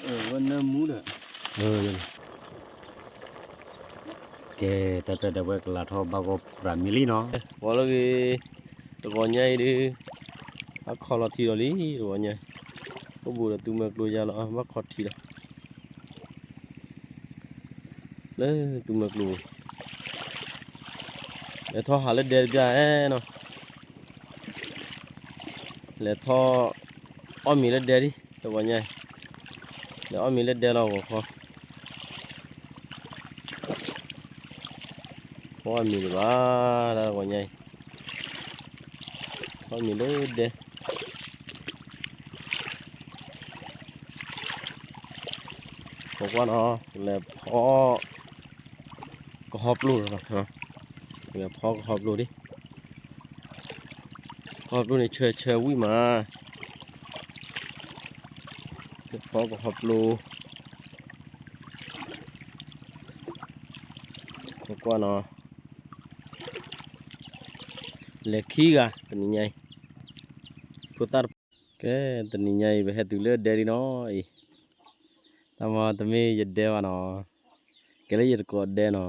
ဝဲနၢမူဒီး, ကဲ, တၢ်ပျဲၢ်ဒီးဝဲကလၤထီၣ်ဘၣ်ဂီၢ်ပြးမံလံနီၤ, ဝံၤလီၤဂ့ၤ, တဂီၤညါအံၤဒုး, ဘၣ်ခီလီၤထံဒီးလံ, တဂီၤညါ, အိၣ်ဘူးဒီးသူမွဲကျိယါလီၤ ဘၣ်ခီထံဒီး လၢသူမွဲကျိ, လဲၤထီၣ်ဟးလၢဒဲတပျၢ်နီၤ, လဲၤထီၣ်အီၣ်မ့ၤလၢဒဲဒံး တဂီၤညါ, လဲၤအီၣ်မ့ၤလၢဒဲလီၤဂီၤခီ, ဖီအီၣ်မ့ၤဒံးဘၣ်, တၢ်တဂီၤညါအံၤ, ဖီအီၣ်မ့ၤလၢဒဲ ကွၢ်ကွၢ်နီၤ, လဲၤဖီ ကဟီပျိၢ်လီၤ, လဲၤဖီကဟီပျိၢ်ဒံး, ကဟီပျိၢ်န့ၣ် ဆၢဆၢဝံၣ်မး, လဲၤဖီကဟီပျိၢ်, ကွၢ်ကွၢ်နီၤ, လဲၤခံဂၤ တနံၤညါအံၤ, ဖိသၣ်တဖၣ်, ကဲ, တနံၤညါအံၤ ပဟဲတုၤလၢဒဲလံနီၤအံၤ, တၢ်မၤတမ့ၢ်ယဒဲဘၣ်နီၤ, ကဲလၢယတကိးဒဲနီၤ,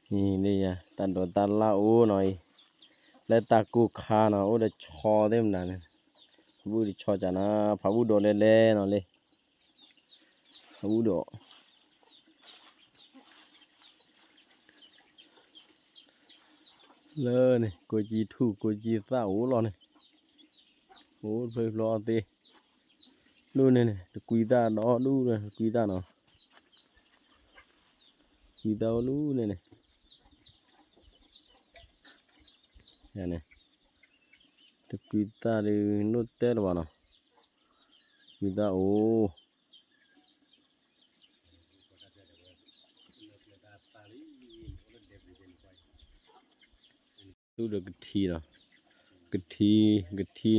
အံၤ တၢ်ဒိးတၢ်လၢ်အိၣ်နီၤအံၤ, လၢတၢ်ကိၢ်ခါနီၤ အိၣ်ဒီးဆီသ့ၣ်မနုၤန့ၣ်, ဖးဘူၣ်တဆီကနၤ, ဖးဘူၣ်ဒိးလဲၤလဲၤနီၤလံ, ဖးဘူၣ်ဒိး လၢန့ၣ် ကိးကံထူၣ် ကိးကံသၣ်အိၣ်လီၤန့ၣ်, အိၣ်ဖျိဖျိအီၣ်သ့, ဒူၣ်န့ၣ်န့ၣ် တကွံသၣ်ဒီဒူၣ်ဒီး တကွံသၣ်နီၤ, ကွံသၣ်အိၣ်လၢန့ၣ်န့ၣ်, န့ၣ် တကွံသၣ်ဒုး နိၣ်တဲတဘၣ်နီၤ, ကွံသၣ်အိၣ် သူၣ်ဒီးကထံနီၤ, ကထံ, ကထံ,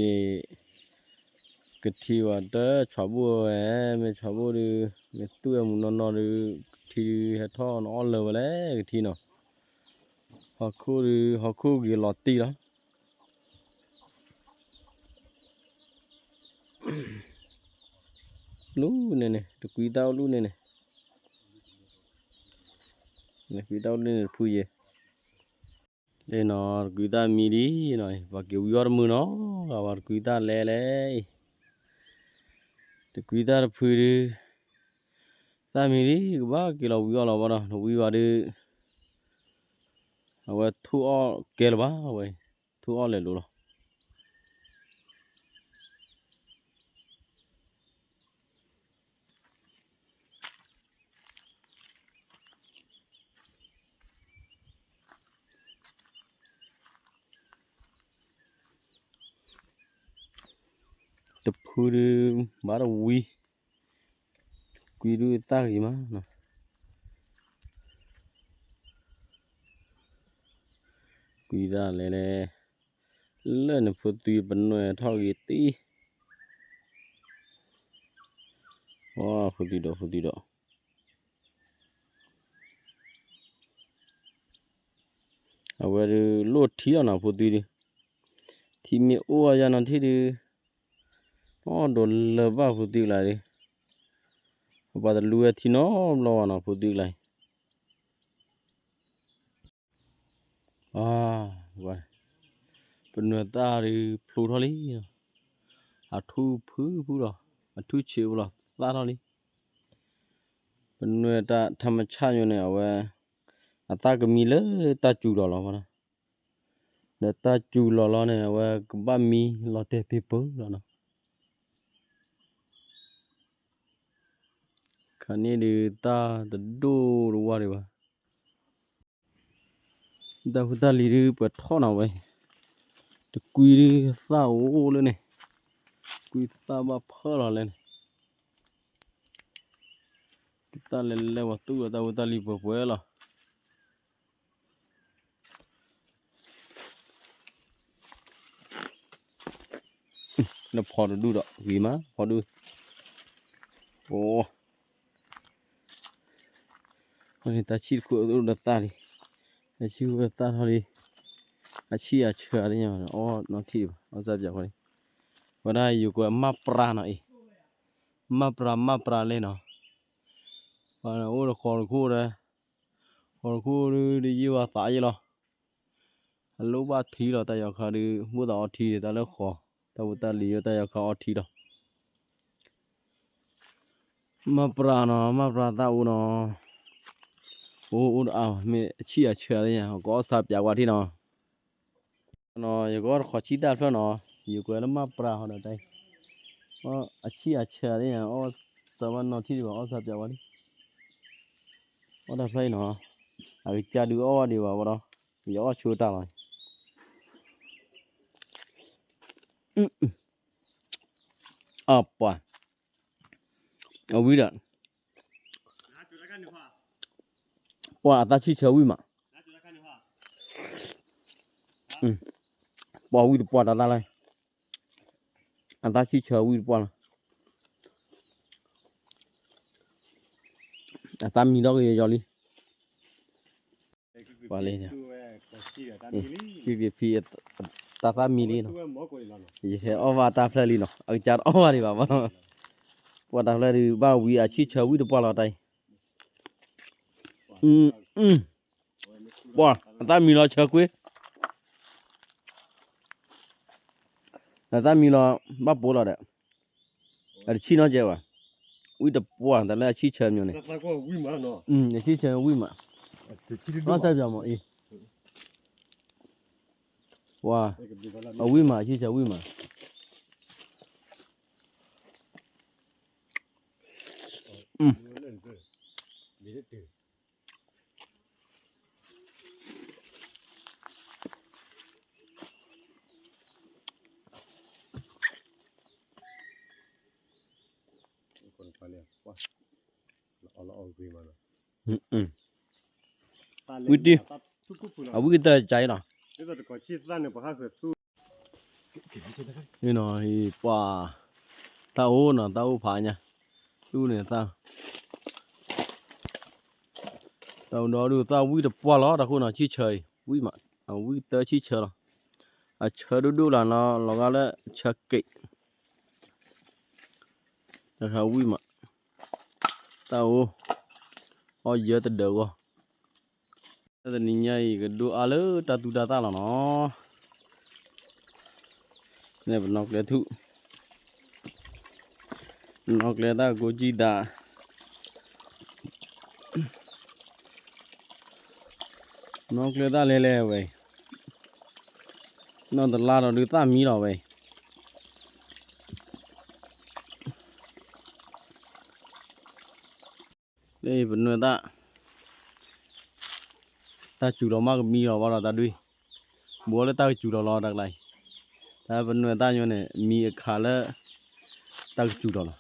ကထံဝဲတဆီဘိၣ်ဝဲ, မ့ၢ်ဆီဘိၣ်ဒုး, မ့ၢ်သူၣ်ဝဲမုၢ်နီၢ်နီၢ်ဒုး, ကထံဒုးဟဲထီၣ်နအီၣ်လၢာ်ဝဲလဲၣ် ကထံနီၤ, ဟီၣ်ခိၣ်ဒုး ဟီၣ်ခိၣ်ဂ့ၤလီၤတံၢ်လီၤ လူန့ၣ်န့ၣ် တကွံသၣ်အိၣ်လူန့ၣ်န့ၣ်, တကွံသၣ်အိၣ်လူန့ၣ်တဖုယဲၢ်, လၢနီၤ တကွံသၣ်မံလံနီၤ, ပှၤက့ၤဝံအီၣ်တမုာ်နီၤ, ပှၤတကွံသၣ်လဲၤလဲၣ်အံၤ, တကွံသၣ်တဖုဒုး, သၣ်မံလံ ကဘၣ်က့ၤလီၤဝံအီၣ်လီၤဘၣ်ဒီး နဝံဘၣ်ဒုး, အဝဲထိၣ်အီၣ်ကဲလၢၤဘၣ်ဝဲ, ထိၣ်အီၣ်လဲၤလိၤလီၤ. တဖုဒုး ဘၣ်တဝံ, ကွံဒုးသၣ်ဂ့ၤမးနီၤ, ကွံသၣ်လဲၤလဲၤ, လၢန့ၣ်ဖိသွံပနွဲၢ်ထီၣ်ဂ့ၤတံၢ်, ဝါ ဖိသွံဒီး ဖိသွံဒီး အဝဲဒုးလိၣ်ထံလီၤနီၤ ဖိသွံဒုး, ထံမ့ၢ်အိၣ်အယါနီၤထံၣ်ဒုး, အီၣ်ဒိးလၢၤဘၣ်ဖိသွံကျါဒုး, ပှၤတလူဝဲထံနီတဘျီဘၣ်နီၤ ဖိသွံကျါအံၤ, အါ, ပနွဲၢ်သၣ်ဒုးဖျိထီၣ်လံ, အထူၣ်ဖုဖုလီၤ, အထူၣ်ဆံးအိၣ်လီၤ သၣ်ထီၣ်လံ. ပနွဲၢ်တၢ်ထးမဆၣ်ညိန့ၣ် အဝဲ အသၣ်ကမံလၢတၢ်စူၤလီၤလီၤဘၣ်နီၤ, ဒီးတၢ်စူၤလီၤလီၤန့ၣ် အဝဲကဘၣ်မံလီၤတဲာ်ဖံးပၢၢ်လီၤနီၤ. ခါန့ၣ်ဒုးတၢ်တဒိၣ်တဝါဒံးဘၣ်. တၢ်ဖိတၢ်လံၤဒုးပှဲၤထီၣ်နီၤဝဲ, တကွံဒုးသၣ်အိၣ်လၢန့ၣ်, ကွံသၣ်ဘၣ်ဖၢလီၤလဲၣ်န့ၣ်, တၢ်လဲၤလဲၤဝဲသူၣ်ဝဲတၢ်ဖိတၢ်လံၤပှဲၤပှဲၤလီၤ. လၢဖီတဒူၣ်ဒီးဂ့ၤမး ဖီဒူၣ်, အိ, တၢ်ဆံၣ်တခိၣ်အိၣ်ဒီးသၣ်လံ, တၢ်ဆံၣ်အိၣ်ဒီးသၣ်ထီၣ်လံ, အဆံၣ်အဆၢအါသ့ၣ်ညါဘၣ် အီၣ်နီၢ်ထံၣ်ဘၣ် အီၣ်စၢ်ပၠးဃီလံ, ဝဲဒၣ်ယကွဲးမၢ်ပြၤနီၤအံၤ, မၢ်ပြၤ မၢ်ပြၤလဲၣ်နီၤ, ပှၤအိၣ်ဒီးဃီတခိၣ်ဒီး, ဃီတခိၣ်ဒုးဒ်ယံၢ်ဝဲသးယဲလီၤ, အလိၣ်ဘၣ်ထံလီၤ တၢ်ယီၤခါဒုး ဘိၣ်သးအီထံဒံး တၢ်လၢဃီ, တၢ်ဖိတၢ်လံၤယိၣ် တၢ်ယီၤခါအီထံလီၤ. မၢ်ပြၤနီၤ မၢ်ပြၤသၣ်အိၣ်နီၤ, အိၣ်အိၣ်တအါဘၣ် မ့ၢ်အဆံၣ်အဆၢသ့ၣ်ညါ ကအီၣ်ဆၣ်ပၠးကွၢ်ထံၣ်နီၤ, နီၤ ယကအီၣ်တခီဆံတၢ်ဖျၢၣ်နီၤ, ယကွဲးလၢမၢ်ပြၤဟီဒီးတၢ်အံၤ, အဆံၣ်အဆၢသ့ၣ်ညါ အီၣ်ဆၣ်ဘၣ်နီၢ်ထံၣ်ဒံးဘၣ် အီၣ်ဆၣ်ပၠးကွၢ်ထံၣ်, အီၣ်တၢ်ဖျၢၣ်အံၤနီၤ, အကစၢ်ဒုးအီၣ်ဘၣ်ဒံးဘၣ်ဝဲဒီး, ယအီၣ်ဆိတၢ်လီၤ. အပှၤ, အဝံဒီး, ပှၤအသၣ်ဆံၣ်ဆၢဝံၣ်မး, ပှၤဝံၣ်တပှၢ်တၢ်သၣ်လၢ, အသၣ်ဆံၣ်ဆၢဝံၣ်တပှၢ်လီၤ, အသၣ်မံထီၣ်ကယီယီလံ. ပှၤလၢ, ဖံဖံဖံ, တၢ်သၣ်မံလံနီၤ, ယဟဲအီၣ်ဘၣ်တၢ်ဖျၢၣ်လံနီၤ, အကစၢ်တအီၣ်ဘၣ်ဒံးဘၣ်ဘၣ်နီၤ, ပှၤတၢ်ဖျၢၣ်ဒုး ဘၣ်ဝံၤအဆံၣ်ဆၢဝံၣ်တပှၢ်လီၤတၢ်အံၤ, ပှၤအသၣ်မံလီၤဆၢကွ့, အသၣ်မံလီၤ, ဘၣ်ပိာ်လီၤဒီး, အတဆံၣ်နီတကဲဘၣ်, ဝံၣ်တပှၢ်တၢ်လၢအဆံၣ်ဆၢမးန့ၣ်, အဆံၣ်ဆၢဝံၣ်မး, အီၣ်တၢ်ပၠးမးအံၤ, ပှၤ, အဝံၣ်မး အဆံၣ်ဆၢဝံၣ်မး. ဝံၣ်တံၢ်, အဝံၣ်ကတၢၢ်ကၢအံၤလီၤ. ပှၤ, တၢ်အိၣ်နီၤ တၢ်အိၣ်ဖးညါ, တူၢ်န့ၣ်သၣ်, တၢ်အိၣ်ဒီဒူၣ်သၣ်ဝံၣ်တပှၢ်လီၤ တၢ်ဃိနီၤ ဆံၣ်ဆၢအံၤ ဝံၣ်မး, အဝံၣ်တၢ်ဆံၣ်ဆၢလီၤ, အဆၢဒိၣ်ဒိၣ်လီၤနီၤ လီၤဂာ်လၢဆၢက့း, တၢ်ခါဝံၣ်မး, တၢ်အိၣ်, အီၣ်ယၢတဒၢးဂီၢ် တနံၤညါအံၤ ကဒိၣ်အါလၢတၢ်သူတၢ်သၣ်လီၤနီၤ, န့ၣ်ပနီၣ်ကျဲထူၣ်, ပနီၣ်ကျဲသၣ်ကိးကံၢ်သး, နီၣ်ကျဲသၣ်လဲၤလဲၤဝဲ, နီၣ်တလါဒီးဒုးသၣ်မံလီၤဝဲ, လၢပနွဲၢ်သၣ်, တၢ်စူၤလီၤမးကမံလီၤဘၣ်ဒီးတၢ်ဒွံၣ်, ဘူးလၢတၢ်ကစူၤလီၤလီၤတၢ်ကျါအံၤ, တၢ်ပနွဲၢ်သၣ်ညိန့ၣ် မံအခါလၢ တၢ်ကစူၤလီၤ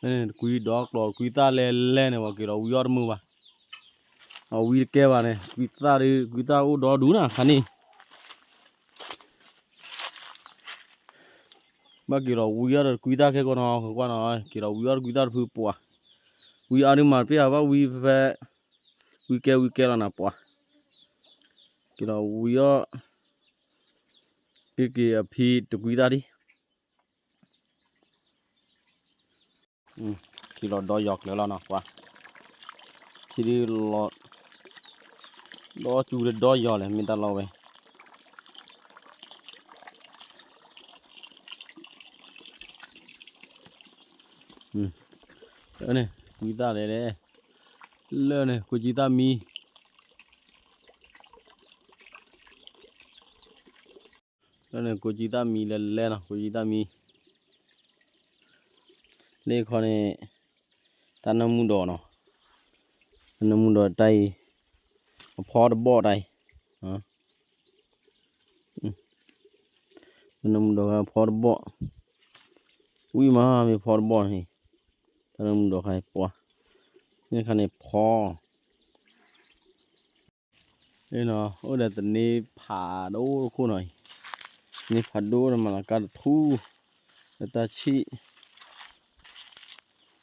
လီၤ. ကွံဒီကျီၢ်ကွံသၣ်လဲၤလဲၤန့ၣ် ပှၤက့ၤလီၤဝံအီၣ်တမုာ်ဘၣ်, အဝံတကဲဘၣ်န့ၣ် ကွံသၣ်ဒုး ကွံသၣ်အိၣ်ဒီဒူၣ်နၤခါန့ၣ် ဘၣ်က့ၤလီၤဝံအီၣ်ဒီးကွံသၣ်ခဲကိာ်နီၤ ကွၢ်နီၤ က့ၤလီၤဝံအီၣ်တကွံသၣ်တဖုပှၤ, ဝံအါဒုးမၤတပ့ၢ်ဧါ ဘၣ်ဝံဖဲ, ဝံကဲဝံကဲလီၤနၤပှၤ, က့ၤလီၤဝံအီၣ်, က့ၤက့ၤအဖံတကွံသၣ်ဒံး ခံလီၤဒီယီၤကျၢၤလီၤနီၤ ပှၤ, ခံဒုလီၤ, ဒီစူၤဒီယီၤလဲၣ် မ့ၢ်တၢ်လီၤဝဲ, န့ၣ် ကွံသၣ်လဲၣ်လဲၣ်, လၢန့ၣ် ကိးကံသၣ်မံ လၢန့ၣ် ကိးကံသၣ်မံလဲၤလဲၤနီၤ ကိးကံသၣ်မံ, လၢခီန့ၣ်, တၢ်နၢမူဒီးနီၤ, တၢ်နၢမူဒီးတၢ်အံၤ, အဖီတဘီၣ်တၢ်အံၤ, တၢ်နၢမူဒီးအဖီတဘီၣ်, ဝံၣ်မးမ့ၢ်ဖီတဘီၣ်န့ၣ်, တၢ်နၢမူဒီးခါအံၤပှၤ, န့ၣ်ခါန့ၣ်ဖီ န့ၣ်နီၤ အိၣ်ဒီးသန့ဖးဒိၣ်တခိၣ်နီၤအံၤ, သန့ဖးဒိၣ်ဒီးမၤလၤကၢ်တထူၣ်, လၢတၢ်ဆံၣ်,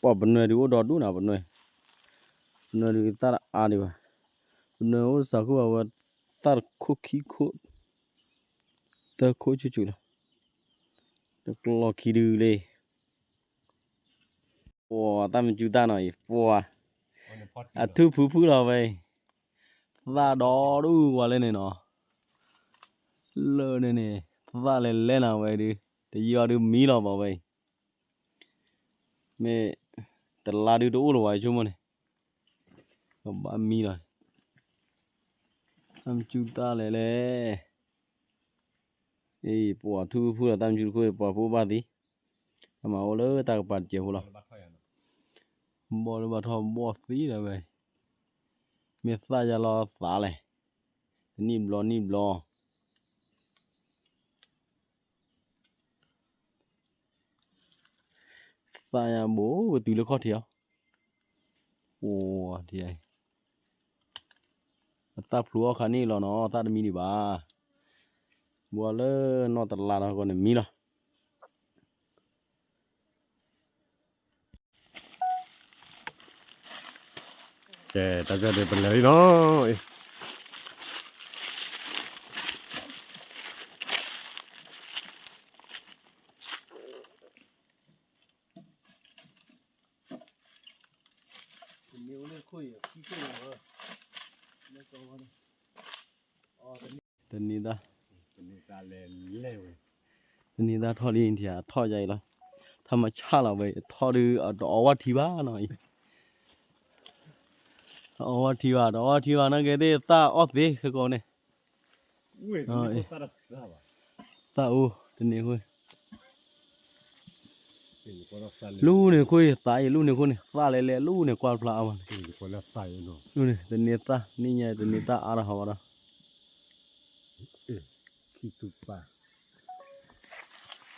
ပှၤပနွဲၢ်ဒုးအိၣ်ဒီဒူၣ်နီၤ ပနွဲၢ်, ပနွဲၢ်ဒုးသၣ်တအါဒံးဘၣ်, ပနွဲၢ်အိၣ်တစးခိၣ်ဘၣ်ဝဲ သၣ်တခိၣ်ခံခိၣ်, သၢခိၣ်ဆူၣ်ဆူၣ်လီၤ, တကျီခံဒုလံ, ပှၤသၣ်မံကၠူၣ်သၣ်နီၤအံၤ ပှၤ, အထူၣ်ဖုဖုလီၤဝဲအံၤ, သၣ်ဒီဒူၣ်ဝဲလၢန့ၣ်နီၤ, လၢန့ၣ်န့ၣ်, သၣ်လဲၤလဲၤနီၤဝဲဒုး, တယံာ်အီၤဒုးမံလီၤဘၣ်ဝဲအံၤ, မ့ၢ်တလါဒုးတအိၣ်လၢၤဝဲဆိကမိၣ်န့ၣ်, ကဘၣ်မံလီၤ, သၣ်မံကၠူၣ်သၣ်လဲၤလဲၤ အံၤ ပှၤထူၣ်ဖုလီၤ သၣ်မံကၠူၣ်တခိၣ် ပှၤဖိဘၣ်သံ, အမၤအိၣ်လၢတၢ်ကပၤတစဲးဖိလီၤ, ဘီၣ်လၢဘၣ်ထီၣ်ဘီၣ်သံလီၤဝဲ, မ့ၢ်သၣ်ယါလီၤသးလဲၣ်, တနံၣ်ဘျီနံၣ်ဘျီ သၣ်ညါဘိ ပတုၤလၢခီၣ်ထံးအီၤ, အိၣ်, အသၣ်ဖျိအီၣ်ခါန့ၣ်လီၤနီၤ သၣ်တမံဒံးဘၣ်, ဘှီလၢနီၢ်တလါလီၤကီးန့ၣ်မံလီၤ. ကဲ တၢ်ကဒီးပလဲၤလံနီၤ. တနံၤသၣ်, တနံၤသၣ်ထီၣ်လံ ထံၣ်အထီၣ်ယါအံၤလီၤ, ထီၣ်မၤဆၣ်လီၤဝဲ ထီၣ်ဒုး တအီဝဲထံဘၣ်နီၤအံၤ, တအီဝဲထံဘၣ် တအီဝဲထံဘၣ် နာ်က့သ့ၣ်သၣ်အီၣ်သ့ခဲကီးန့ၣ် သၣ်အိၣ်တန့ၢ်ဃိ, လူန့ၣ်ခိၣ်အံၤ သးအံၤ လူန့ၣ်ခိၣ်န့ၣ် သၣ်လဲၤလဲၤ လူန့ၣ်ကွၢ်တဖျါအါမးန့ၣ်, လူန့ၣ် တန့ၢ်သၣ် နံၣ်ညါတန့ၢ်သၣ်အါထီၣ်ဟးဘၣ်ဒီး,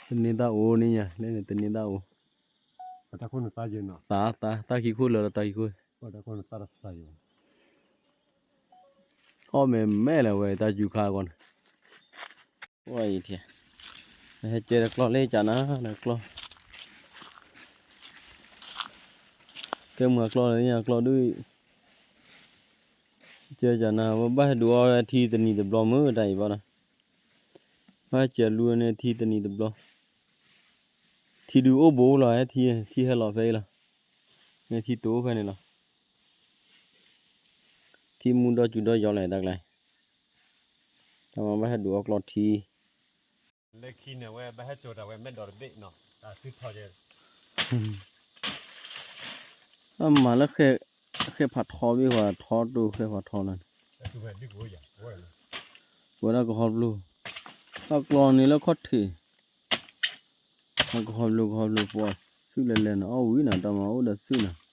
တန့ၢ်သၣ်အိၣ်နံၣ်ညါ လၢန့ၣ် တန့ၢ်သၣ်အိၣ်, သၣ် သၣ် သၣ်ခံခိၣ်လၢာ်လီၤ သၣ်ခံခိၣ်, အီၣ်မဲာ်မဲာ်လၢၤဝဲ တၢ်ယူၤခါအဂီၢ်န့ၣ်, ဝဲအံၤထံၣ်, ဟဲကဲတကျီၢ်လၢကနၤ တကျီၢ်, ကဲမုာ်အကျီၢ်လၢညါကျီၢ်ဒုး, ကဲကနၤ ဝဲဘၣ်ဟဲဒုးအီဝဲထံတနံၤတဘျီမုၢ်တၢ်အံၤဘၣ်ဒီး, ဘၣ်ဟဲကဲလူန့ၣ်ထံတနံၤတဘျီ, ထံဒုးအိၣ်ဘူးလီၤ ဟဲထံ ထံဟဲလီၤဖဲအံၤလီၤ, မ့ၢ်ထံတိၤဖဲန့ၣ်လီၤ, ထံမူဒီစူၤဒီယီၤလဲၣ်တၢ်ကျါ, တၢ်မၤဘၣ်ဟဲဒုးအီကျီၢ်ထံ, လၢခံန့ၣ်ဝဲဘၣ်ဟဲကၠီၤတၢ်ဝဲမဲာ်ဒိးတဘ့ၣ်နီၤ, တၢ်စုထီၣ်ယဲ, အမၤလၢ ဃဲဖးထီဘ့ၣ်ဃီ ထီတိၤဃဲဖးထီလီၤန့ၣ်, ပဝဲဒၣ်ကဟီဖျိ, တၢ်ကျီန့ၣ်လၢခီၣ်ထံး, တၢ်ကဟီဖျိကဟီဖျိ ပှၤစုလဲၤလဲၤနီၤ အီၣ်ဝံၤနီၤ တၢ်မၤအိၣ်ဒီးစုနီၤ,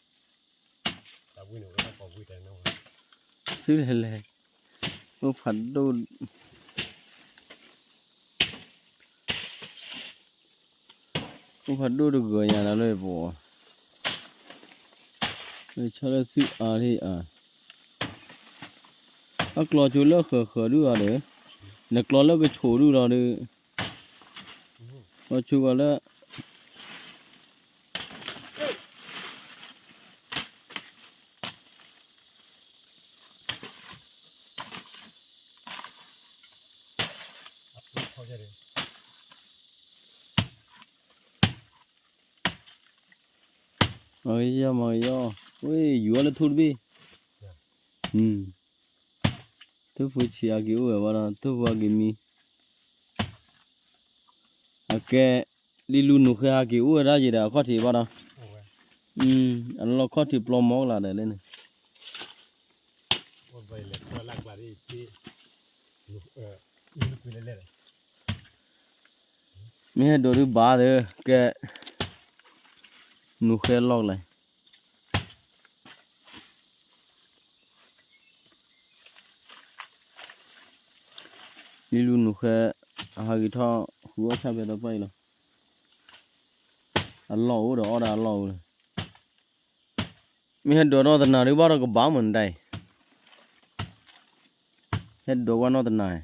စုလဲၤလဲၤ, အိၣ်ဖးဒိၣ် အိၣ်ဖးဒိၣ်တဂၢၢ်ညါလၢပှၤ, ဆီလၢစုအါလံအါ, အကျီၤဆိလၢဃၢၤဃၢၤဒုၣ်အီၤဒီး, နကျီၤလၢကဆိးဒုၣ်လီၤဒီး, ကျီၤဆိကီးလၢ မၤကယီမၤကယီ, ဝဲယူၤအီၤလၢထူတဘ့ၣ်, ထူဖိဆံးဟးက့ၤအိၣ်ဝဲဘၣ်ဒီး ထူဖိဟးက့ၤမံ, အကဲ, လံလူနူၤဃဲဟးက့ၤအိၣ်ဝဲဒၣ်ယဲဒီးအခီၣ်ထံးဘၣ်ဒီး, အလီၢ်ခီၣ်ထံးပျီမီကလာ်ဒီးလဲၣ်န့ၣ် မ့ၢ်ဟဲဒိးဒုးဘၣ်ဒီး ကဲ, နူၤဃဲလီၢ်ကလဲၣ်, လံလူနူၤဃဲ, အဟးဂီၤထီၣ် ဃုအီၣ်ဆၣ်ဖဲတပၢ်အံၤလီၤ, အလီၢ်အိၣ်ဒီးအီၣ်ဒၣ်အလီၢ်အိၣ်လီၤ, မ့ၢ်ဟဲဒိးနီၢ်တနၤဒုးဘၣ်ဒီးကဘၣ်မၢ်နတၢ်အံၤ, ဟဲဒိးကွၢ်နီၢ်တနၤ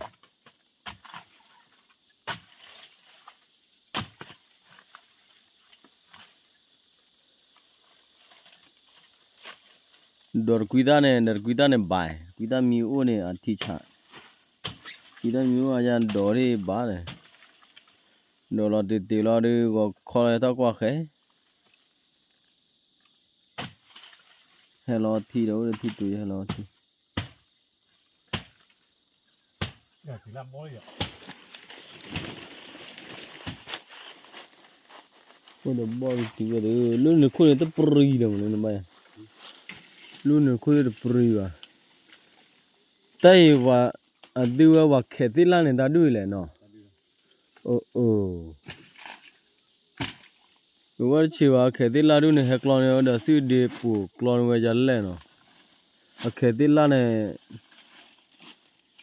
ဒိးတကွံသၣ်န့ၣ် ဒီးတကွံသၣ်န့ၣ်ဘၣ်, တကွံသၣ်မံအိၣ်န့ၣ် အထံဆး, ထံတၢ်မံၤအိၣ်အါယၤဒိးဒံးဘၣ်ဒီး, ဒိးလီၤတ့ၢ်တ့ၢ်လီၤဒီး ဂီၤခီလီၤဟဲထီၣ်ကွၢ်ဃဲ, ဟဲလီၤထံဒီး အိၣ်ဒီးထံတူာ်ယဲဟဲလီၤထံ အိၣ်ဒီးဘီၣ်တံၢ်ဝဲဒီး လၢန့ၣ်ခိၣ်န့ၣ်တပြံဒီးမနုၤနဘၣ်ယၤ, လၢန့ၣ်ခိၣ်န့ၣ်တပြံဘၣ်, တၢ်အံၤပှၤ အဒုဝဲပှၤခဲးသ့ၣ်လၣ်န့ၣ် တၢ်ဒုးလဲၣ်နီၤ, အိၣ်အိၣ် ပဝဲတဆံးဘၣ် ခဲးသ့ၣ်လၣ်ဒုးန့ၣ် ဟဲကျီန့ၣ်ဝဲဒီး သုဒ့ပူၤကျီန့ၣ်ဝဲယၤလဲၣ်နီၤ, အခဲးသ့ၣ်လၣ်န့ၣ်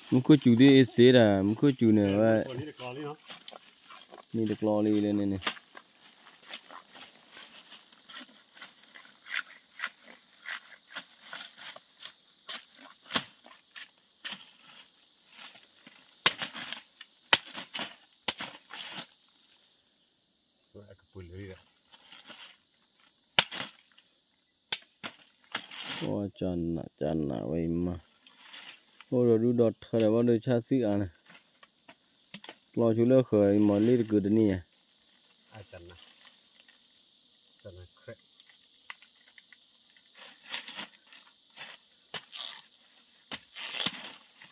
မူခိၣ်စူၤသ့ၣ်အ့စ့ဒၣ် မူခိၣ်စူၤန့ၣ်ဝဲ န့ၣ်တကျီလံလၢန့ၣ်န့ၣ် ကနးကနးဝဲအံၤမး, အိၣ်ဒီးဒူၣ်ဒီးထၢဒီး ဘၣ်ဒိဆၣ်စုအါန့ၣ်, ကျီဆူလၢဃၢၤအံၤမး လ့ၣ်တကုာ်တန့ၢ်ယၤ, ဟဲဒိးလီၤန့ၢ်ထံ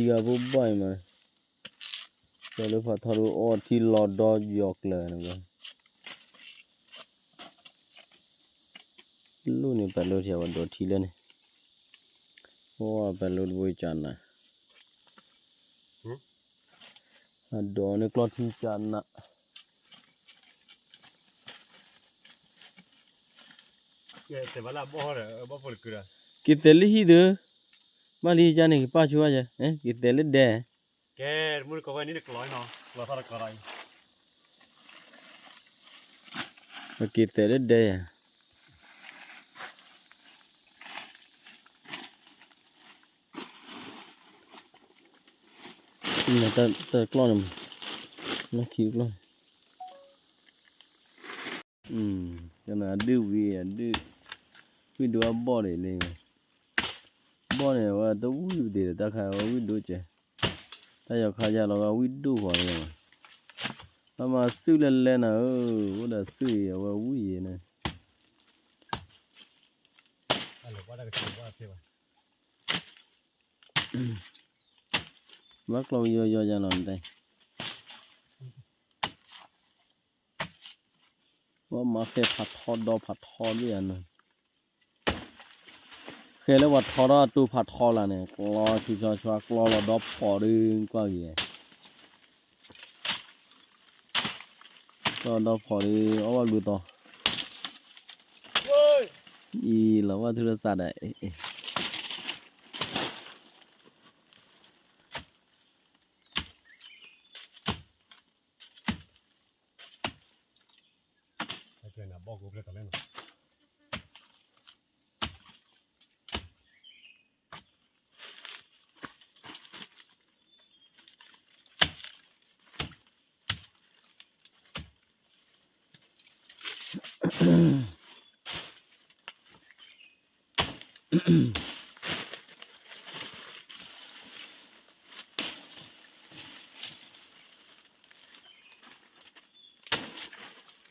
ဂၤဖိဘၣ်အံၤမး, ကၠီလၢဖးထီဒိၣ်အီထံလီၤဒီယီၤကျၢၤန့ၣ်ဝဲ လိၣ်န့ၣ် ပလိၣ်ထံဝဲဒိးထံလၢန့ၣ်, အိၣ်ပလိၣ်တဘိကနး, အဒိးန့ၢ်ကျီထံကနး, က့ၤတဲလၢဟံၣ်သု, ဘၣ်လံယါန့ၣ် ကပၣ်ဆိဘၣ်ယဲ, က့ၤတဲလၢဒဲ ကဲ, မုၢ်တကိးဝဲနံၣ်တကျီနီၤ, ကျီထီၣ်တကျီလီၤအံၤ, က့ၤတဲလၢဒဲယၤ, တၢ်တကျီန့ၣ်, နခံတကျီန့ၣ်, ကနၤဒုၣ်ဝံၤ, ဝံၣ်ဒိၣ်အဘီၣ်ဒံးလံ, ဘီၣ်န့ၣ်အဝဲတဝံၣ်ပတ့ၢ်ဒီး တၢ်ခါအဝဲဝံၣ်ဒိၣ်ကဲ, တၢ်ယီၤခါယၤလီၤဝဲဝံၣ်ဒိၣ်ဃီလံ, ဘၣ်မၤစုၣ်လဲၤလဲၤနၤဧၢ, အိၣ်ဒီးစုၣ်အံၤအဝဲဝံၣ်ယဲန့ၣ်, ဘၣ်ကျီယီၤယီၤယၤလီၤနတဲ ဘၣ်မၤဃဲဖးထီဒီဖးထီဒ်ယၤန့ၣ်, ဃဲလၢပှၤထီထီၣ်အတိဖးထီလၢ်န့ၣ် ကျီဆူၣ်ဆီဆီ ကျီလီၤဒီဖီၣ်ဒုးကွၢ်က့ၤ, ကျီဒီဖီၣ်ဒုး အီၣ်ဘၣ်ဘျုးသီ, အံၤလီၤဘၣ်ထူလၢစးဒ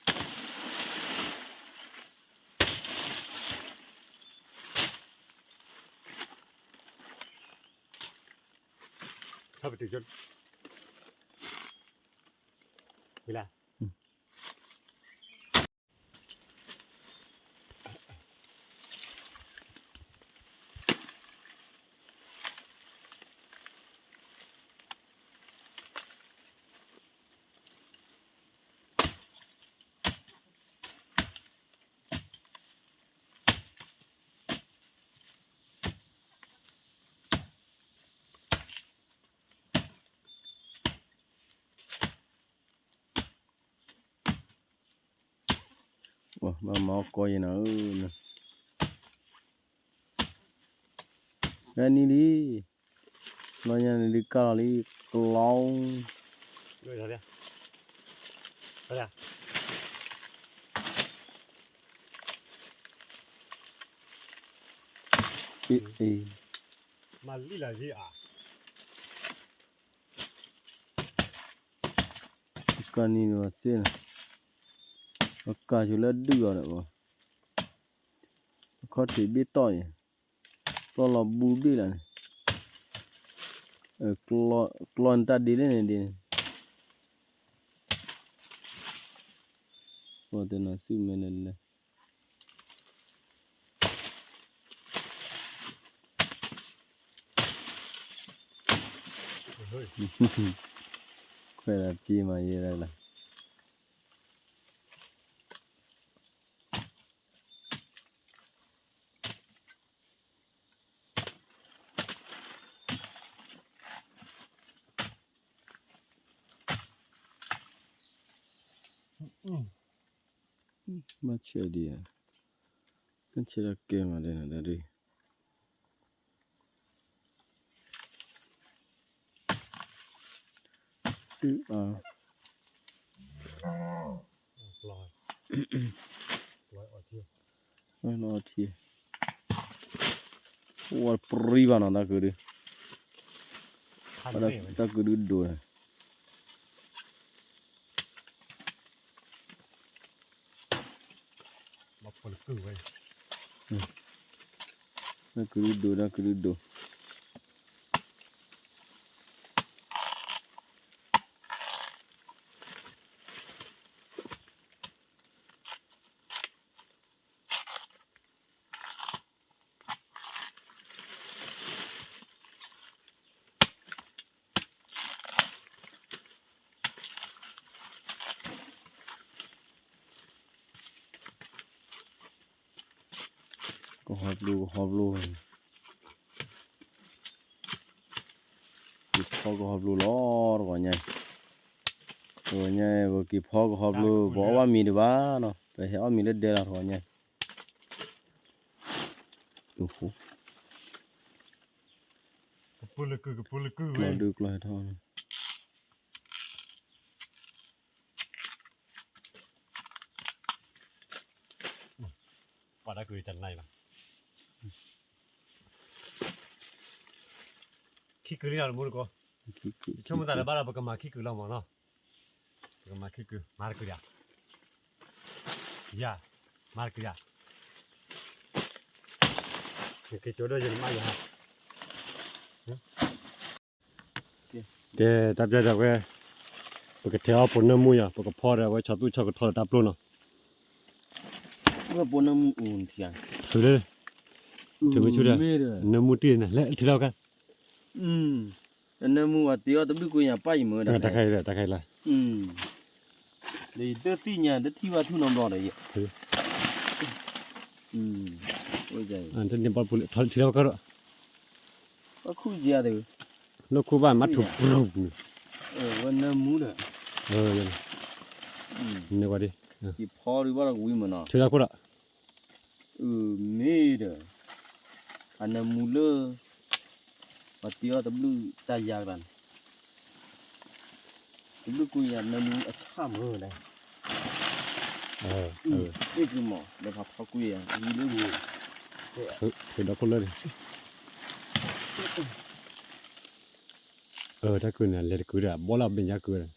ၣ် ဘၣ်မၤအီၣ်ကီယဲနၤဧၢ, လၢနံၣ်လံ, လီၤညါန့ၣ်ဒုးကၢ်လီၤလံ, ကျီ, မၤလံလၢယံၤဧါ ပှၤနံၤန့ၣ်ဝဲစ့ၢ်နီၤ, ပကၤဆိလၢဒုၣ်အီၤဒီးဘၣ်, အခီၣ်ထံးဘ့ၣ်တီၢ်အံၤ, ပျီလီၤဘူဘ့ၣ်လၢန့ၣ်, ကျီန့ၣ်တၢ်ဒ့လၢန့ၣ်ဒ့န့ၣ်, ပှၤတနီၤစုမဲာ်န့ၣ်လဲၣ် ခွဲးလၢပျံၤမၤယဲဒၣ်လၢ ဘၣ်ဆဲးဒံးဧါ, ဘၣ်ဆဲးဒၣ်ကဲမးလဲၣ်နၤဒၣ်ဒုး သုအါ, အီထံ, ဝဲပြံဘၣ်နီၤ တၢ်ကုာ်ဒုး, တၢ်ကုာ်ဒုးဒိၣ်န့ၣ် တၢ်ကုာ်ဒုးဒိၣ် တၢ်ကုာ်ဒုးဒိၣ် ကဟီပျိ ကဟီပျိ, က့ၤဖီကဟီပျိလီၤ တဂီၤညါ, တဂီၤညါ ပက့ၤဖီကဟီပျိ ပအီၣ်ဘၣ်မ့ၤတဘၣ်နီၤ ပဟဲအီၣ်မ့ၤလၢဒဲလီၤ တဂီၤညါ, ကပူၤလကု ကပူၤလကု ဝဲ ဒုးကျီဟဲထီၣ် ပှၤတၢ်ကုာ်တနံၤဘၣ်, ခံကုာ်လံနီၤ တမူတကိး, ယဆိကမိၣ်သးလၢဘၣ်ဒီး ပကမၤခံကုာ်လီၤမးနီၤ, ပကမၤခံကုာ် မၤတကုာ်ယၤ, ယၤ, မၤတကုာ်ယၤ, က့ၤကၠိဒိၣ်ယနမါယၤ ကဲ တၢ်ပျဲဒီးဝဲ ပကထဲအီၣ်ပိာ်နၢမူယၤ ပကဖီဒီးဝဲဆီသူၣ်ဆီကထီဒီးတၢ်ပျိနီၤ, ဝဲပိာ်နၢမူအိၣ်ထံၣ်, ထုးလၢ ထုးဝဲဆူဒီး နၢမူတံၢ်န့ၣ် လဲၤထုးလီၤကါ, နၢမူအတ့အီၣ်တဘျုးကွံာ်ယၤပၢ်ယမုာ်ဒီး တၢ်ခဲအံၤ တၢ်ခဲအံၤလီၤ, ဒီးယတသ့ၣ်ညါ တထံၣ်ဘၣ်ထူၣ်နီတဘျီဒီးယဲ, တန့ၢ်ဘၣ်ပူၤလၢ ထီၣ်ထံလီၤကါဒီး လၢခူၣ်ယၤဒီး လၢခူၣ်ဘၣ်မၤထူၣ်ပူၤန့ၣ်, ဝဲနၢမူဒီး, နၢဝဲဒၣ်, ယဖီဒုးဘၣ်ဒီးကဝံၤမးနီၤ, ထုးလီၤခိၣ်ဒီး, မ့ၢ်ဒီး, အနၢမူလၢ ပှၤတ့အီၣ်တဘျုးတၢ်ယါကတၢၢ်န့ၣ်, တဘျုးကွံာ်ယၤနၢမူအဆၣ်မုာ်လဲၣ်, အ့ၣ်ကမီၤ ဒီးဖးဖီကွံာ်ယၤ ဝံၤလၢဂ့ၤ, ဒီခိၣ်လၢန့ၣ် တၢ်ကုာ်န့ၣ် လဲၤတကုာ်ဒီး ဘီလၢအဘ့ၣ်ညါကုာ်ဒီး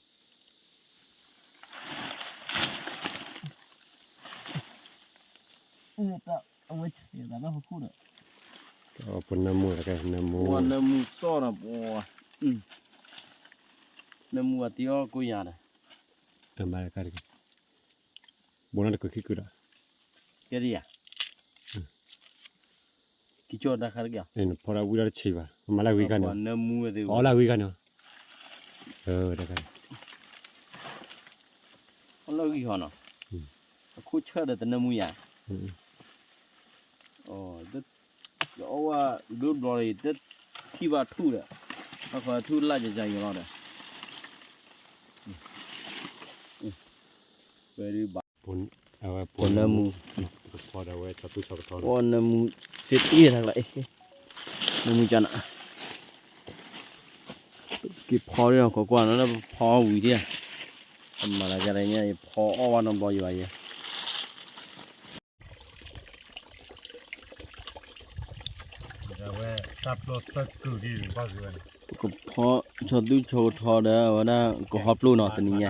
အဝဲဆဲးသးဘၣ်ဟီၣ်ခိၣ်ဒီး, ပနၢမူတကဲ နၢမူ, ပနၢမူစီၣ်ဒီးပ, နၢမူအတ့အီၣ်ကိးယၤဒီး, တမၤတကဲ, ဘိးနီၢ်တကုာ်ခံကုာ်ဒီး, ကဲဒ်ယၤ, ကံကၠီတၢ်ခါတက့ၢ်, ဖီဒၣ်ဝံၤဒီးတဆံးဘၣ် မၤလၢဂံၢ်ခါန့ၣ်, နၢမူဝဲသ့ၣ် အီၣ်လၢဂံၢ်ခါန့ၣ်, တကဲ, အီၣ်လၢဂံၢ်ခါနီၤ, အခိၣ်ဆၢၣ်ဒီးတနၢမူယၤ, ယအီၣ်ဝဲဒိဘျီဒီး တထံၣ်ဘၣ်ထူၣ်ဒီး, အခီထူၣ်လၢယယၤယီၤလီၤဒီး, ဝဲဒုးဘၣ်, အဝဲပိာ်နၢမူ, ပကဖီဒီးဝဲဆီသူၣ်ဆီကထီ, ပိာ်နၢမူ, သ့တ့ၢ်တၢ်ကျါ, နၢမူကနၤ, က့ၤဖီဒ်နီၤ ကွၢ်ကွၢ်နီၤ လၢဖီဝံၤဒ်ဧါ, အမၤလၢကလဲၣ်ညါ ယဖီအီၣ်ဘၣ်နီတဘျီယဘၣ်ယဲ အဝဲတၢ်ပျိသၢကုာ်ဒ်န့ၣ် ပှၤဂ့ၤဝဲန့ၣ်, ပကဖီဆီသူၣ်ဆီကထီဒီး အဝဲဒၣ်ကဟီပျိနီၤ တနံၤညါ,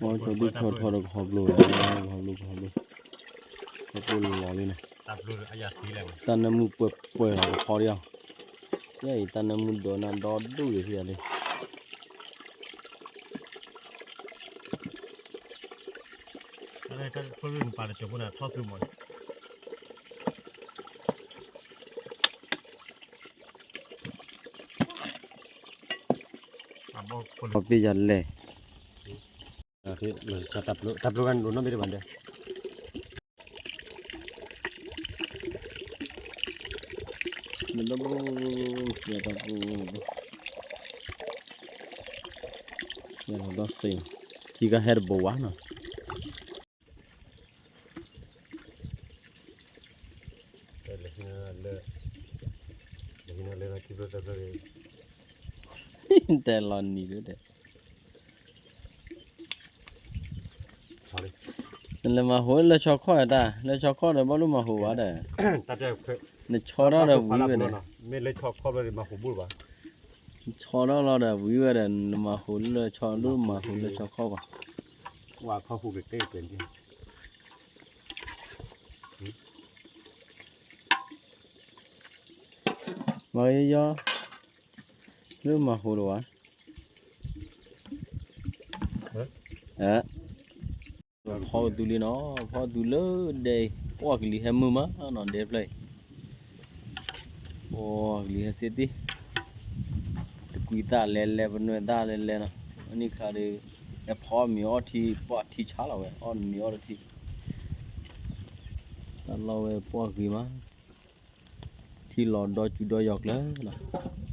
ဆီဒုၣ်ဆီထီဒီးကဟီပျိဝဲ, ကဟီပျိ ကဟီပျိ, ကဟီပျိလီၤလံနီၤ, တၢ်နၢမူပှဲၤပှဲၤလီၤကဖီဒံးအီၤ, ယဲအံၤတၢ်နၢမူဒိးနၤဒီဒူၣ်ယံၤဖဲယၤလံ ပ့ယၤလဲၣ်, တၢ်ပျိကဒိးနီၣ်မ့ၢ်တဘၣ်ဒီး ဒီးစ့, ထံဂၤဟဲတဘိဝါနီၤ. တဲလီၤနံၤဒၣ်, နလဲၤမၤဟူးလၢဆီခီၣ်တၢ်, လၢဆီခီၣ်ဒီးဘၣ်လိၣ်မၤဟူးဘၣ်ဒီး, နဆီထီၣ်ဒီးဝံၤဝဲဒီး, မ့ၢ်လၢဆီခီၣ်ဘၣ်ဒီးမၤဟူးဘၣ်, ဆီထီၣ်လီၤဒီးဝံၤဝဲဒီး နမၤဟူးလၢဆီ လိၣ်မၤဟူးလၢဆီခီၣ်ဘၣ်. ဝါခီၣ်ဟူးကတဲကတဲ မၤယီ, လၢမၤဟူးလီၤဝဲ, ဖီအသူလံနီၤ, ဖီအသူလၢဒဲအံၤ, ပှၤကလံၤဟဲမုာ်မးနီၤ ဒဲဖျၢၣ်အံၤ, ပှၤကလံၤဟဲစ့တ့ၢ်, တကွံသၣ်လဲၤလဲၤ ပနွဲၢ်သၣ်လဲၤလဲၤနီၤ, အနံၣ်ခါဒီး ဟဲဖီအီၣ်မ့ၤအီထံ ပှၤထံဆါလီၤဝဲ အီၣ်မ့ၤအီတထံ, တၢ်လီၢ်ဝဲပှၤဂ့ၤမး, ထံလီၤဒီစူၤဒီယီၤကျၢၤလီၤ.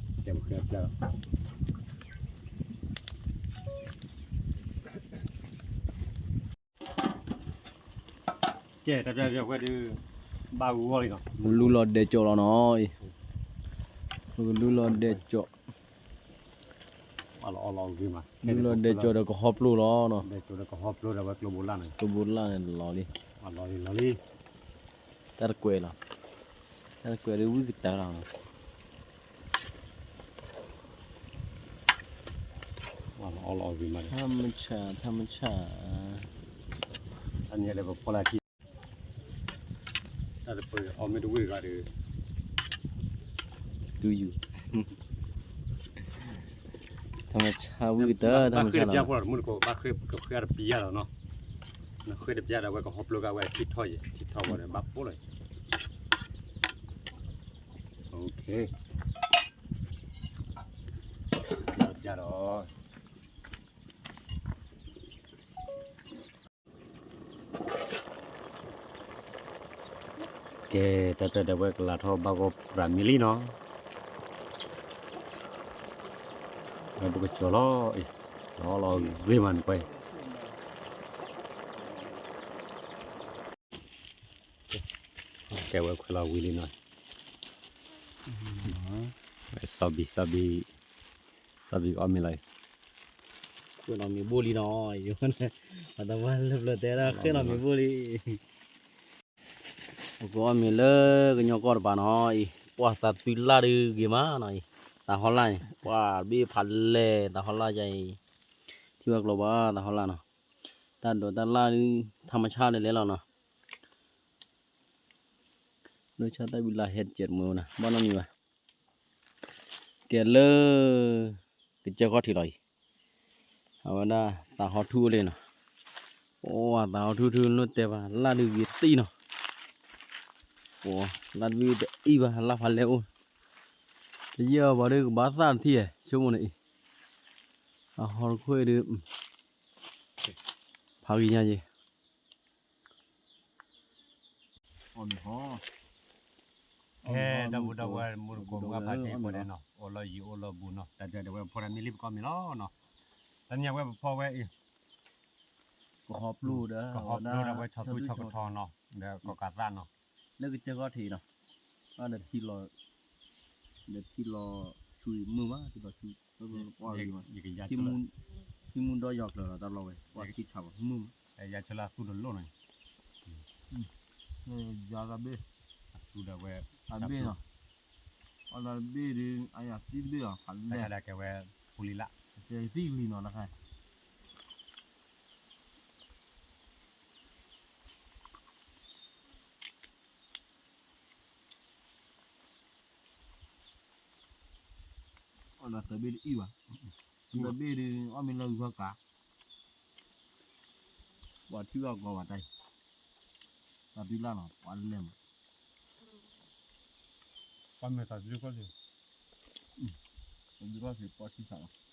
ကဲ တၢ်ပျၢ်ပျၢ်ဝဲဒုး ဘၣ်ဂီၢ်လံနီၤ, ပကလူလီၤဒဲးကၠီၣ်လီၤနီၤအံၤ, ပကလူလီၤဒဲးကၠီၣ်, လူလီၤဒဲးကၠီၣ်ဒီးကဟီပျိလီၤနီၤ, ဒဲးကၠီၣ်ဒီးကဟီပျိဒီးဝဲကျိဘိလၣ်န့ၣ်, ကျိဘိလၣ်န့ၣ်လီၤလံ, လီၤလံ လီၤလံ, တၢ်တကွဲးလီၤ, တၢ်တကွဲးဒီးဝံကတၢၢ်လီၤနီၤ. အီၣ်လီၤအီၣ်လီၤအီၣ်ဂ့ၤမး, ထမဆၣ် ထမဆၣ်, အန့ၣ်လၢပဖီလာ်ထံ, တၢ်တပၢၢ်အီၣ်မ့ၢ်တဝံၣ်တဂၤဒီး, တူၢ်ယူၤ, ထမဆၣ်ဝံကတၢၢ် ထမဆၣ်လီၤ, ဘၣ်ဃ့ၢ်တပျၢ်ဖိလီၤ တမုၢ်တကိး ဘၣ်ဃ့ၢ်တပျၢ်ဒီးနီၤ, ဃ့ၢ်တပျၢ်ဒီးဝဲကဟီပျိကဝဲထံထီၣ်ယဲ ထံထီၣ်ဝဲဒီးဘၣ်ဖိလီၤ, တပျၢ်ဒီး ကဲ တၢ်ပျၢ်ဒီးဝဲကလၤထီၣ်ဘၣ်ဂီၢ်ပြးမံလံနီၤ, ဝဲပကကၠီၤလီၤအံၤ, လီၤလီၤဂ့ၤမးန့ၣ်ကွၢ်အံၤ, ကဲဝဲခွဲးလီၤဝံၤလံနီၤ, စီၤဘံၣ် စီၤဘံၣ် စီၤဘံၣ်အီၣ်မ့ၤလီၤအံၤ, ဃ့ၢ်နီၤမ့ၤဘိၣ်လံနီၤ, ပှၤတဝါလၢပျၢၤတဲဒၣ်ဃ့ၢ်နီၤမ့ၤဘိၣ်လံ ပကအီၣ်မ့ၤလၢကညီကီၢ်တပၤနီၤအံၤ, ပှၤသးသွံလၢ်ဒုးဂ့ၤမးနီၤအံၤ, သးဟီလၢ်န့ၣ် ပှၤဘ့ၣ်ဖးလဲၢ် သးဟီလၢ်ယါအံၤ, ထံၣ်ဝဲကျိဘၣ်သးဟီလၢ်နီၤ, တၢ်ဒိးတၢ်လၢ်ဒုး ထမဆၣ်လဲၤလဲၤလီၤနီၤ, လၢဆၣ်တၢ်ဘံလၢ်ဟဲတကဲးတမုာ်နၤ ဘၣ်နီတမံၤဘၣ်, ကဲလၢ ကစၢၢ်ခီၣ်ထံးလီၤအံၤ, အဝဲဒၣ်သးဟီထူၣ်အိၣ်လံနီၤ, အိၣ်သးဟီထူၣ်ထူၣ်လိၣ်တဲဘၣ် လၢ်ဒုးဂ့ၤသံနီၤ, အိၣ် လၢ်ဒုးတအံၣ်ဘၣ် လၢ်ဖးလဲၢ်အိၣ်, တယဲၢ်အီၤပှၤဒုးကဘၣ်သၣ်တထံၣ်ဧါ ဆိကမိၣ်န့ၣ်အံၤ, အဟီတခိၣ်အံၤဒုး ဖးဂ့ၤညါယဲ ကဲ ဒီပုၢ်ဒီဝဲၢ် မုၢ်တကိးမုၢ်ဂၤဖးတံၢ်ဖိန့ၣ်နီၤ အိၣ်လီၤယံၤအိၣ်လီၤဘူးနီၤ တၢ်တဲဝဲပဖီတၢ်မ့ၢ်လံပကီၢ်မ့ၢ်လီၤနီၤ, တနံၤအဝဲပဖီဝဲအံၤ ကဟီပျိဒီး ကဟီပျိဒီးဝဲဆီသူဆီကထီနီၤ ဒီးကီၢ်ကးသၣ်နီၤ လၢကစၢၢ်ခီၣ်ထံးနီၤ ဒီးထံလီၤ ဒီးထံလီၤဆူမုၢ်ဘၣ် ထံလီၤဆူ ပှၢ်ဂ့ၤဘၣ် ထံမူဒီယီၤကျၢၤလီၤ တၢ်လီၢ်ဝဲ ပှၢ်ထံဆးဘၣ် မုၢ်ဘၣ် ယၤဆၢလၢသူတလိၣ်န့ၣ် ယၤသးဘ့ၣ် အသူဒီးဝဲ အဘ့ၣ်နီၤ အီၣ်သးတဘ့ၣ်ဒီး အယၤသံတဘ့ၣ်လီၤ ဖးလဲၢ် ကဲဝဲ ပူလံလၢ ကဲသံလံနီၤ တခါ ကဲ လၢသၢဘ့ၣ်တအံၣ်ဘၣ်, သၢဘ့ၣ်ဒီး အီၣ်မ့ၢ်လၢဂုၢ်ခီကး, ပှၤထံၣ်ဘၣ်ကီဘၣ်တၢ်အံၤ, တၢ်တုၤလၢ်လီၤ ပှၤလဲၢ်မး, ပှၤမဲာ်သးစုကီၢ်စ့ၢ်, စုကီၢ်စ့ၢ် ပှၤထံၣ်သးလီၤ,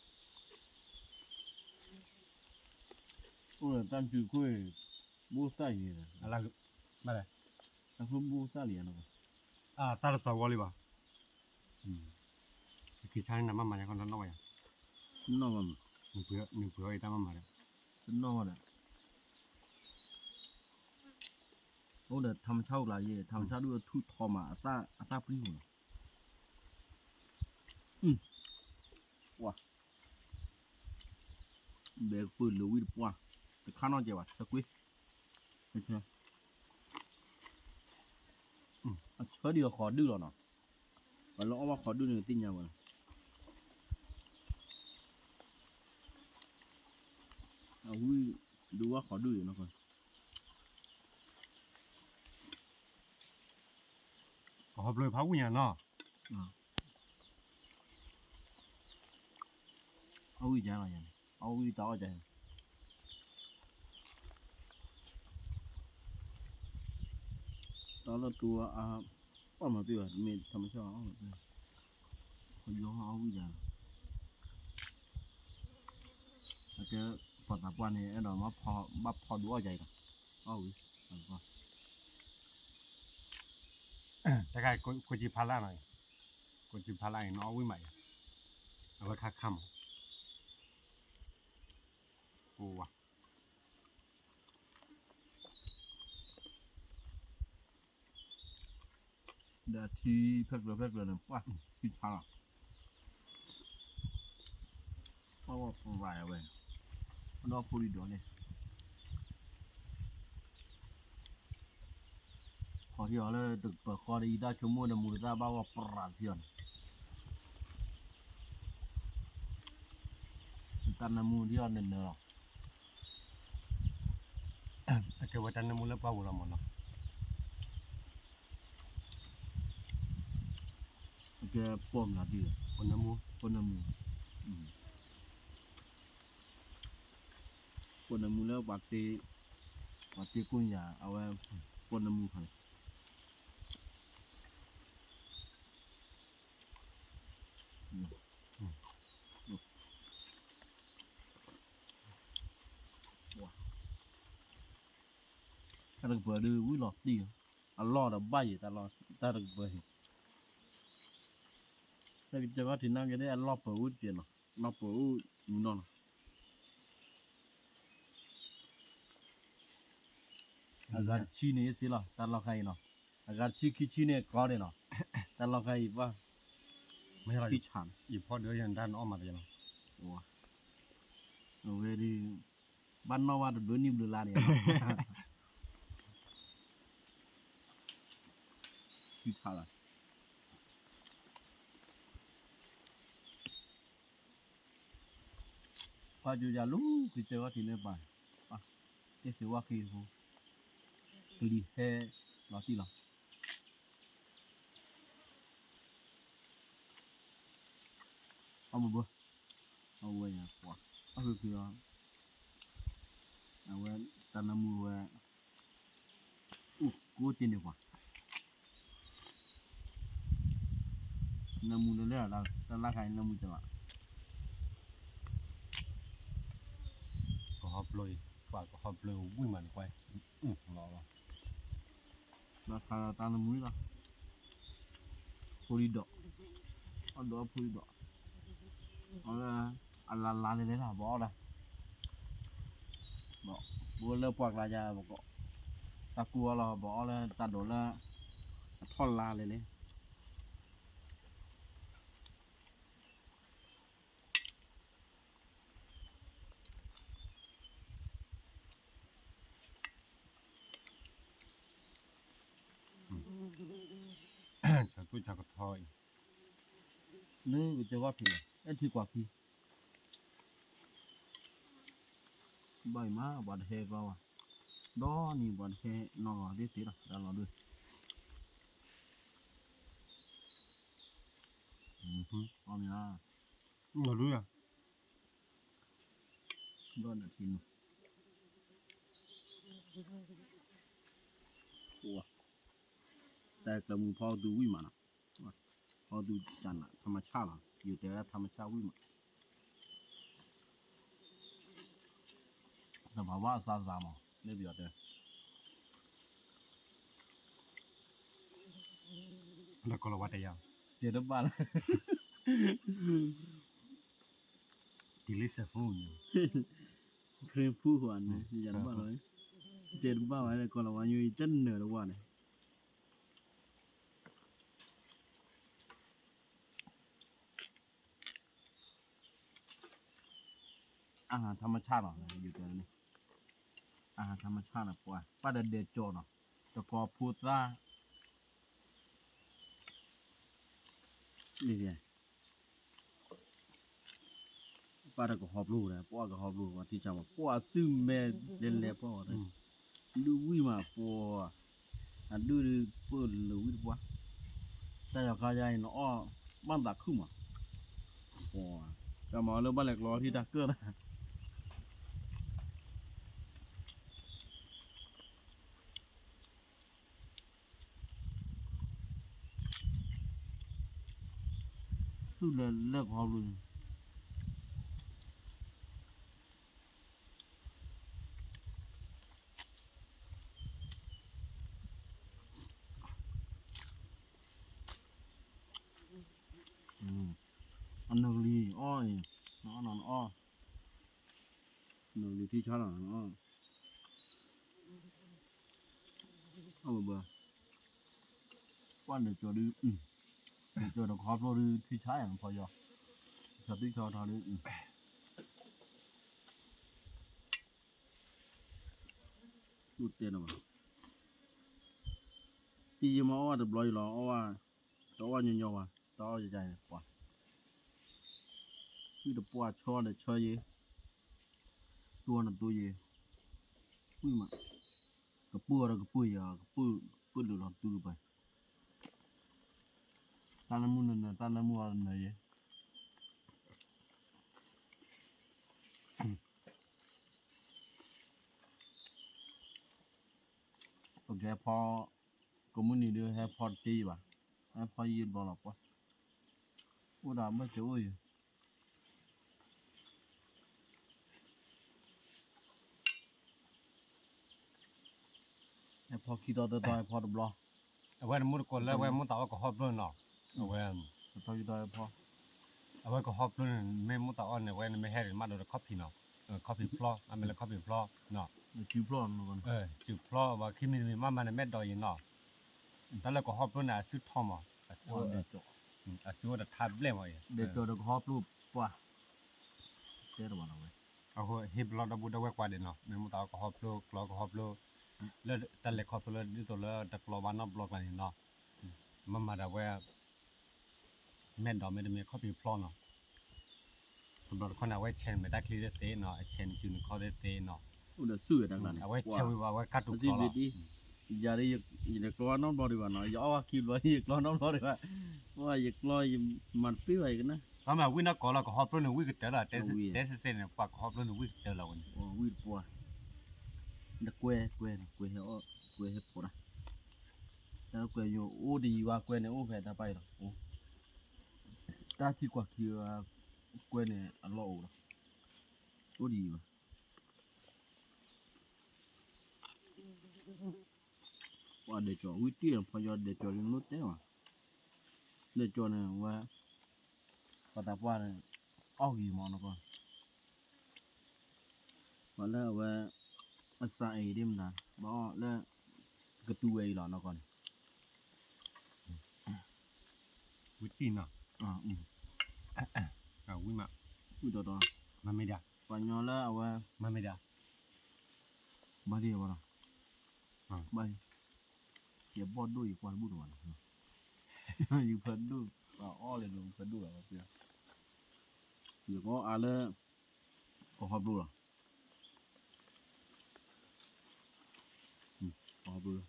အိၣ်ဒီးတၢ်စုခိၣ်အံၤ, ဘိၣ်သၣ်ယံၤ, တၢ်ခိၣ်ဘိၣ်သၣ်လံ, သၣ်တစီၤဝီလံဘၣ် က့ၤဆါန့ၣ် နမၤမၤန့ၣ် ခီနီၢ်နီၢ်ဝဲယါ, နီၢ်ဝဲမး, နပှ့ၤအီၤတၢ်မၤမၤဒီး, တနီၢ်ဝဲဒီး, အိၣ်ဒီးထါမဆါအိၣ်ကျါယဲ, ထါမဆါဒုးအထူၣ်ထီမး, အတၢ်ပျံၤပူၤနီၤ, ပှၤ, ဘဲကပၢၢ်လၢဝံၣ်တပှၢ်, တခါနီၢ်ကဲဘၣ် ဆၢကွ့, အဆၢဒံးအဃီၤဒုၣ်လီၤနီၤ, ပှၤလၢအီၣ်ဘၣ်ဃီၤဒုၣ်န့ၣ် ကသ့ၣ်ညါဝဲလီၤ, အဝံၣ်ဒုးဝဲဃီၤဒုၣ်အံၤနီၤ, ကဟီဖျိဖးဝံၣ်ညါနီၤ, အဝံၣ်ယါလီၤယါန့ၣ် အဝံၣ်တၢ်အီၣ်ယါန့ၣ် တၢ်လၢတူအါ, အီၣ်မၤပ့ၢ်ဘၣ် မ့ၢ်ထါမဆါအီၣ်မၤပ့ၢ်, ယီအီၣ်ဝံၣ်ယါလီၤ, အကဲ, ပှၤသးပှၢ်န့ၣ် အဲၣ်ဒိးဘၣ်ဖီဒုးအီၣ်ယါအံၤလီၤ, အီၣ်ဝံၣ်, တခါ ကိးကံဖးလၢ်နီၤ, ကိးကံဖးလၢ်အံၤ နအီၣ်ဝံၣ်မးယါ, အဝဲခါခါမး, အိၣ်ဝါ ဒီးထံဖဲကျၢၤဖဲကျၢၤန့ၣ် ပှၢ်ထံဆါလီၤ, ပှၢ်ဝဲပရၤဝဲ, ဒီဖိလံၤဒီးန့ၣ်, ခီထံအီၤလၢတကပၤဃီဒီး ယတၢ်ဆိကမိၣ်ဒီး မူတသၣ်ဘၣ်ဝဲပရၤထံအီၤန့ၣ်, တၢ်နၢမူထံအီၤနၢၤနၢၤလီၤ. အကဲဝဲတၢ်နၢမူလၢပှၢ်ပူၤလီၤမးနီၤ. အကဲပိာ်မုၣ်လီၤဒ်လဲၣ်, ပိာ်နၢမူ, ပိာ်နၢမူ, ပိာ်နၢမူလၢပှၤတ့, ပှၤတ့ကိၣ်ယၤ အဝဲ, ပိာ်နၢမူခီန့ၣ် တၢ်တကပၤဒုးဝံၣ်လီၤတံၢ်, အလီၢ်ဒီးဘၣ်ယံၤ, တၢ်တကပၤ, တၢ်ကစၢၢ်ခီၣ်ထံးနာ်က့ၤဒ်အလီၢ်ပၢၤအိၣ်တက့ၢ်နီၤ, လီၢ်ပၢၤအိၣ်မူနီၤနီၤ. အဂၤတဆံန့ၣ်စ့လီၤ တၢ်လီၢ်ခါအံၤနီၤ, အဂၤတဆံခံဆံန့ၣ်ကီဒံးနီၤ, တၢ်လီၢ်ခါအံၤဘၣ်, မ့ၢ်လီၤ, ယဖီဒုးယတၢ်နအီၣ်မးတယဲလီၤ, အဝဲဒုး, ဘၣ်နီၣ်ဘၣ်တဘျုးနံၣ်ဘျုးလါန့ၣ်, ဆံဆါလီၤ. ပှၤကၠိယၤလူၤ ကစၢၢ်ခီၣ်ထံးန့ၣ်ပၤ, တ့ၢ်သ့ဝဲခံဖိ, ကလံၤဟဲလီၤတံၢ်လီၤ. အဘၣ်ဘၣ်, အဝဲယၤပှၤ, အဃိဃိလီၤ, အဝဲတၢ်နၢမူဝဲ, အိၣ်ကိးတ့ၢ်န့ၢ်ပှၤ, နၢမူလၢလၢ, တၢ်လၢ်ခါအံၤနၢမူကလီၤ, ကဟီဖျိအံၤ, ပှၤကဟီဖျိဝံၣ်မးန့ၣ်ကွၢ်, လီၤလီၤ. လီၤခါလီၤတၢ်နၢမူလီၤ, ဖိလံၤဒီး, အီၣ်ဒီးဖိလံၤဒီး, အီၣ်လၢ, အလါလါလဲၤလဲၤလီၤ ဘၣ်အီၣ်ဒၣ်, ဘၣ်, ဘၣ်လၢပှၢ်ကျါယၤ, တၢ်ကူအီၤလီၤ ဘၣ်အီၣ်လၢတၢ်ဒိးလၢ, အထီၣ်လါလဲၤလဲၤ ဆၣ်သူၣ်ဆၣ်ကထီအံၤ, လၢကစၢၢ်ခီၣ်ထံး, အဲၣ်ထံကွၢ်ခံ, ဘၣ်အံၤမး ပှၤတဟဲဘၣ်ဝဲ, ဒီနံၤပှၤတဟဲနီၤလီၤဒ်သ့လီၤ တၢ်လီၤဒုး, အီၣ်မ့ၢ်ဧါ, လီၤဒုယၤ, ဘၣ်နထံနုၤ, တၢ်ကျဲမုၢ်ဖီကဒုဝံၣ်မးနီၤ, ဖီကဒုကနး ธรรมชาติ လီၤ, ယတဲဝဲဒၣ် ธรรมชาติ ဝံၣ်မး သဘာဝအစားအစာမး လၢပယီၤတဲ, လၢကီၢ်လီၤဝါတဲယၤ, တဲတဘၣ်လၢ delicious food န့ၣ်, green food န့ၣ် ယတဘၣ်လီၤ, တဲတဘၣ်ဝဲလၢကီၢ်လီၤဝါညိ ယတနၢၤတဝၢ်န့ၣ် อาหารธรรมชาติ လီၤ ယတဲန့ၣ်, อาหารธรรมชาติ န့ၣ် ပှၤ ပၣ်ဒီးဒဲးကၠီနီၤ, တကီၤဖိသၣ် န့ၣ် ပၣ်ဒီးကဟီဖျိဒီး ပှၤကဟီဖျိ ပှၤထံဆါမး ပှၤစုမဲာ်လဲၤလဲၤပှၤဝဲ, ဒုးဝံၣ်မးပှၤ, အဒုးဒုးပၢၢ်လၢဝံၣ်တပှၢ်, တၢ်ယီၤခါယါအံၤနအီၣ် ဘၣ်သးခုမး, ပှၤ, တၢ်မၤလၢဘၣ်လဲၤကျီထံတၢ်ကၢၢ်တၢ် သူၣ်လၢလၢကဟီဖျိန့ၣ် အနီၢ်ကလံၤအီၣ်အံၤ, နအီၣ်နီၤနအီၣ်, နီၢ်ကလံၤထံဆါလီၤ, အီၣ်ဘၣ်, ကွၢ်န့ၣ်ကၠီဒု, ကၠီဒီးကဟီဖျိဒုထံဆါယၤနဖီယီၤ, ဆီသံဆီထီဒု, တဲနီၤဘၣ်, တယံာ်မးအီၣ်ဝဲတဘျီအံၤလီၤ, အီၣ်ဝဲ, တအီၣ်ညီညီဘၣ်, တအီၣ်ယယၤန့ၣ်ပှၤ, ဝံၣ်တပှၢ် ဆၢဒီးဆၢယဲ, တိၢ်နတိၢ်ယဲ, ဝံၣ်မး, ကပုၢ်အီၤဒီးကပုၢ်ယဲ, ကပုၢ်လုာ်လီၤတုၤကပၤ, တၢ်နၢမူနနၢၤ တၢ်နၢမူအီၤနၢၤယဲ ပကဟဲဖီ, ကိးမုၢ်နံၤဒုး ဟဲဖီတတ့ၢ်ယံၤဘၣ်, ဟဲဖီယံၤတဘျီလီၤပှၤ, အိၣ်ဒီးမုၢ်စၢၤအိၣ်ယံၤ ဟဲဖီခံတီၤသၢတီၤ ဟဲဖီတဘျီ, အဝဲန့ၣ်မူတကိးလၢအဝဲမူသးအီၣ်ကဟီဖျိနီၤ, အဝဲ, တတီၤခံတီၤဟဲဖီ, အဝဲကဟီဖျိန့ၣ် မ့ၢ်မူသးအီၣ်န့ၣ် အဝဲန့ၣ်မ့ၢ်ဟဲဒံးမးဒီးခီၣ်ဖံးနီၤ, ခီၣ်ဖံးဖျီ, အမ့ၢ်လၢခီၣ်ဖံးဖျီနီၤ, စုဖျီ, စုဖျီဘၣ်ခံမံၤတမံၤမးမးန့ၣ် မ့ၢ်ဒီးယံၤနီၤ, တၢ်လၢကဟီဖျိန့ၣ် အစုထီမး, အစုအိၣ်ဒီးထါဘျဲၣ်မး, ဒဲးကၠီဒီးကဟီဖျိပှၤ, တဲတဘၣ်လီၤဝဲ, အဃိဟ့ၣ်ပလီၢ်ဒီပုၢ်ဒီဝဲၢ်ကွၢ်ဒံးနီၤ, မ့ၢ်မူသးအီၣ်ကဟီဖျိ ကျီကဟီဖျိ, လၢတၢ်လဲၤခီဖျိလၢဒ်သိးလၢတကျီဘၣ်နီတဘျီကျါန့ၣ်နီၤ, မ့ၢ်မၤဒၣ်ဝဲ မဲာ်ဒီးမ့တမ့ၢ်ခီၣ်ဖံးဖျီနီၤ, တဘျီတခီန့ၣ် အဝဲဆဲးန့ၣ်မဲာ်တၢ်ချံသ့ၣ်သ့နီၤ, အဆဲးန့ၣ်စုနခီသ့ၣ်သ့နီၤ, အိၣ်ဒီးစုဝဲတၢ်ကျါန့ၣ် အဝဲဆဲးဝံၤဘၣ် အဝဲကၢ်တူာ်ကျီလီၤ, ယၤဒ်ယလဲၤကျီနီတဘျီဒံးဘၣ်နီၤ, ယအီၣ်ဘၣ်ခံဘျီ ယကျီနီတဘျီဒံးဘၣ်, ယကျီယမၤတပ့ၢ်ဘၣ်ယကနၣ်, တမ့ၢ်ဝံၣ်နီၢ်ကီၢ်လီၤ ကဟီဖျိန့ၣ်ဝံၣ်ကတၢၢ်လီၤ, တဲစ့စ့န့ၣ် ပှၤကဟီဖျိန့ၣ်ဝံၣ်ကတၢၢ်လီၤဝဲန့ၣ်, ဝံၣ်တပှၢ်, နကွဲကွဲန့ၣ် ကွဲဟဲအီၣ် ကွဲဟဲဖိးတၢ်, တၢ်ကွဲညိၣ်အိၣ်တယံၤဘၣ် ကွဲန့ၣ်အိၣ်ဖဲတၢ်ပၢ်အံၤလီၤ, တၢ်ထံကွၢ်ခံ ကွဲန့ၣ်အလီၢ်အိၣ်လီၤ, အိၣ်တယံၤဘၣ်, ပှၤဒဲးကၠီၤဝံၣ်တံၢ်လီၤ ဖီယီၤဒဲးကၠီၤလံလိၣ်တဲဘၣ်, ဒဲးကၠီၤန့ၣ်ဝဲ, ပှၤသးပှၢ်န့ၣ်, အီၣ်ဂ့ၤမးနီၢ်ကီၢ် ပှၤလၢအဝဲ, အစးအံၤဒ်မနုၤ ဘၣ်အီၣ်လၢ, ကတူၢ်ဝဲအံၤလီၤနီၢ်ကီၢ်န့ၣ်, ဝံၣ်တံၢ်နီၤ, ဝံၣ်မး, ဝံၣ်ဒီးဒီး, မၤမ့ၢ်ဒၣ်, ပှၤညီလၢအဝဲ, မၤမ့ၢ်ဒၣ်, ဘၣ်ဒ်ဝဲဒီး, ဘၣ်, ယဘီၣ်ဒိၣ်ယကွၢ်တဘူၣ်တဝဲလီၤ, ယဖးဒိၣ်, အီၣ်လၢနဖးဒိၣ်လီၤ, ယကအါလၢ, ကဟီဖျိလီၤ, ကဟီဖျိလီၤ.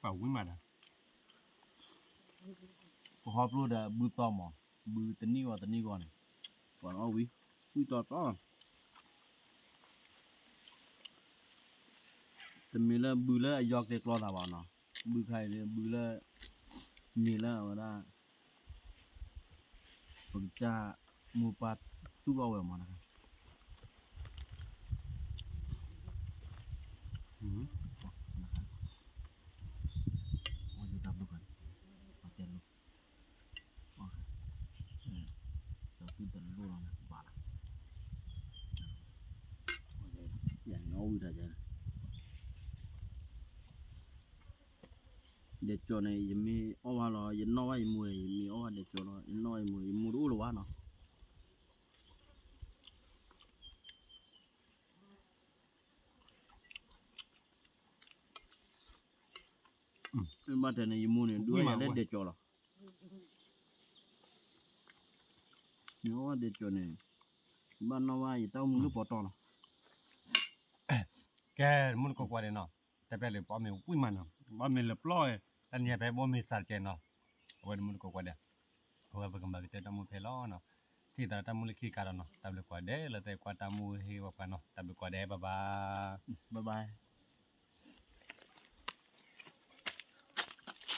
ပှၤဝံၤမးဒီး ကဟီဖျိဒီးဘုသီမး, ဘုတနံၣ်ဂီၤတနံၣ်ဂီၤန့ၣ်, ပှၤအီၣ်ဝံၤ, ဝံၤတီတီ, တမ့ၢ်လၢဘုလၢအယီၤကျဲကျီသးဘၣ်နီၤ, ဘုခါအံၤန့ၣ် ဘုလၢ မ့ၢ်လၢအဝဲဒၣ် ပကစၢ်မိၢ်ပၢ်သူၣ်ထီၣ်ဝဲမးနၤ, အီၣ်ယတၢ်ဘျုးခါန့ၣ်, အီၣ်တဲလိၣ်, အီၣ်, ကၠီၤသူၣ်တလိၣ်လီၤနၤ ဘၣ်လီၤ, ယအီၣ်ဝံၤတၢ်ယဲ ဒဲးကၠီၤန့ၣ် ယမ့ၢ်အီၣ်ဘၣ်လီၤ ယနီၣ်ဘၣ်ယမိၢ်, ယမ့ၢ်အီၣ်ဘၣ်ဒဲးကၠီၤလီၤ ယနီၣ်ဘၣ်ယမိၢ်, ယမိၢ်တအိၣ်လၢၤဘၣ်နီၤ. ဘၣ်တဲန့ၣ် ယမိၢ်န့ၣ် ဒုးဝဲယၤလၢဒဲးကၠီၤလီၤ. ယအီၣ်ဘၣ်ဒဲးကၠီၤန့ၣ် ဘၣ်နီၣ်ဘၣ်ယတၢ်အိၣ်မူလၢပီတီလီၤ. ကဲ တမူတကိးကွၢ်ဒဲးနီၤ, တၢ်ပျဲၢ်လၢပအီၣ်မ့ၤဝံၤမးနီၤ, ဘၣ်မ့ၤလၢပျီၢ်, တၢ်နံၤဖဲဘိမ့ၤစၢ်တကဲနီၤ, အဝဲတမူတကိးကွၢ်ဒဲး, အဝဲပကမၤကတၢၢ်တၢ်မူဖဲလီၤနီၤ, ထံၣ်သးတၢ်မူလၢခံကါဒီးနီၤ, တၢ်ဘျုးကွၢ်ဒဲးလၢသုကွၢ်တၢ်မူဟ့ၣ်ဝဲပှၤနီၤ, တၢ်ဘျုးကွၢ်ဒဲး bye bye, bye bye.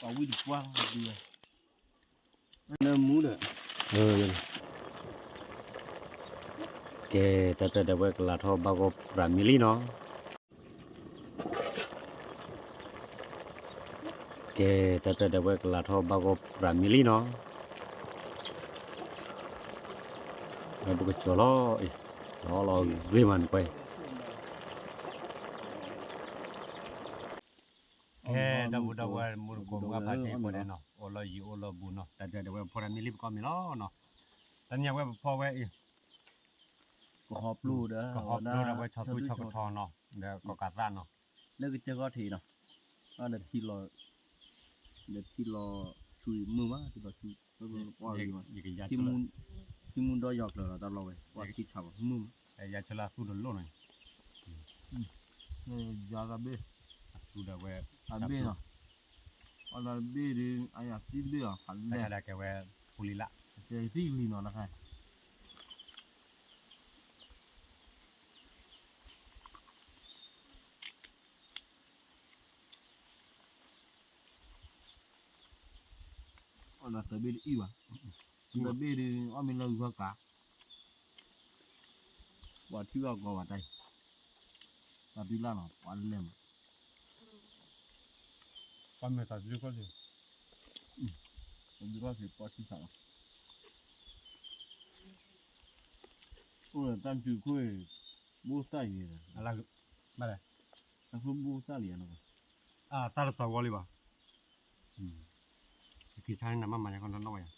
ပှၤဝံၣ်တပှၢ်လီၤဒုးဝဲ, လၢမူဒီး, ကဲ တၢ်ပျဲၢ်ဒီးဝဲကလၤထီၣ်ဘၣ်ဂီၢ်ပြးမံၤလံနီၤ, ကဲ တၢ်ပျဲၢ်ဒီးဝဲကလၤထီၣ်ဘၣ်ဂီၢ်ပြးမံၤလံနီၤ, ပကကၠီၤလီၤအံၤ, လီၤလီၤဂ့ၤမးန့ၣ်ကွၢ်အံၤ ကဲ ဒီပုၢ်ဒီဝဲၢ်မူတကိးမုၢ်ဂၢ်ဖါတံၢ်ကိးဒဲးနီၤ, အိၣ်လီၤယံၤအိၣ်လီၤဘူးနီၤ, တၢ်တဲဒၣ်ဝဲဖိဒၣ်မံလံပကီၢ်မံၤလီၤနီၤ, တနံၤအဝဲပဖီဝဲအံၤ, ကဟီဖျိဒီး, ကဟီဖျိဒီးဝဲဆီသူဆီကထီနီၤ, ဒီးကီၢ်ကးသၣ်နီၤ, လၢကစၢၢ်ခီၣ်ထံးနီၤ, ဒီးထံလီၤ, ဒီးထံလီၤဆူမုၢ်ဘၣ်, ထံလီၤဆူ, ထံမူဒီယီၤကျၢၤလီၤတၢ်ဘျီဝဲ, ပှၤထံဆးဘၣ်မုၢ်မး, ယၤဆၢလၢအသူတလိၣ်နီၤ ယၤတဘ့ၣ်, အသူဒီးဝဲ, အဘ့ၣ်နီၤ, အီၣ်တဘ့ၣ်ဒီး အယၤသံတဘ့ၣ်လီၤ, ဖးလဲၢ်, ကဲဝဲ, ဖူလံလၢ, ကဲသံလံနီၤနခါ, အီၣ်ဒီးတဘ့ၣ်တအံၣ်ဘၣ်, တဘ့ၣ်ဒီး အီၣ်မ့ၢ်လၢဂုၤဖီကး, ပှၤထံၣ်ဘၣ်ကီဘၣ်တၢ်အံၤ, တၢ်တုၤလၢ်နီၤ ပှၤလဲၢ်မး, ပှၤမဲာ်သးစုခီၣ်ထံး, စုခီၣ်ထံးပှၤထံၣ်ဆးလီၤ, အိၣ်ဒီးတၢ်စုခိၣ်အံၤ, ဘိၣ်သၣ်အံၤ, ဘၣ်လဲၣ်, တၢ်ခိၣ်ဘိၣ်သၣ်လံ, အသၣ်တစီၤဝီလံဘၣ် က့ၤဆါန့ၣ်နမၤမၤညါခီနီၢ်နီၢ်ဝဲယါ,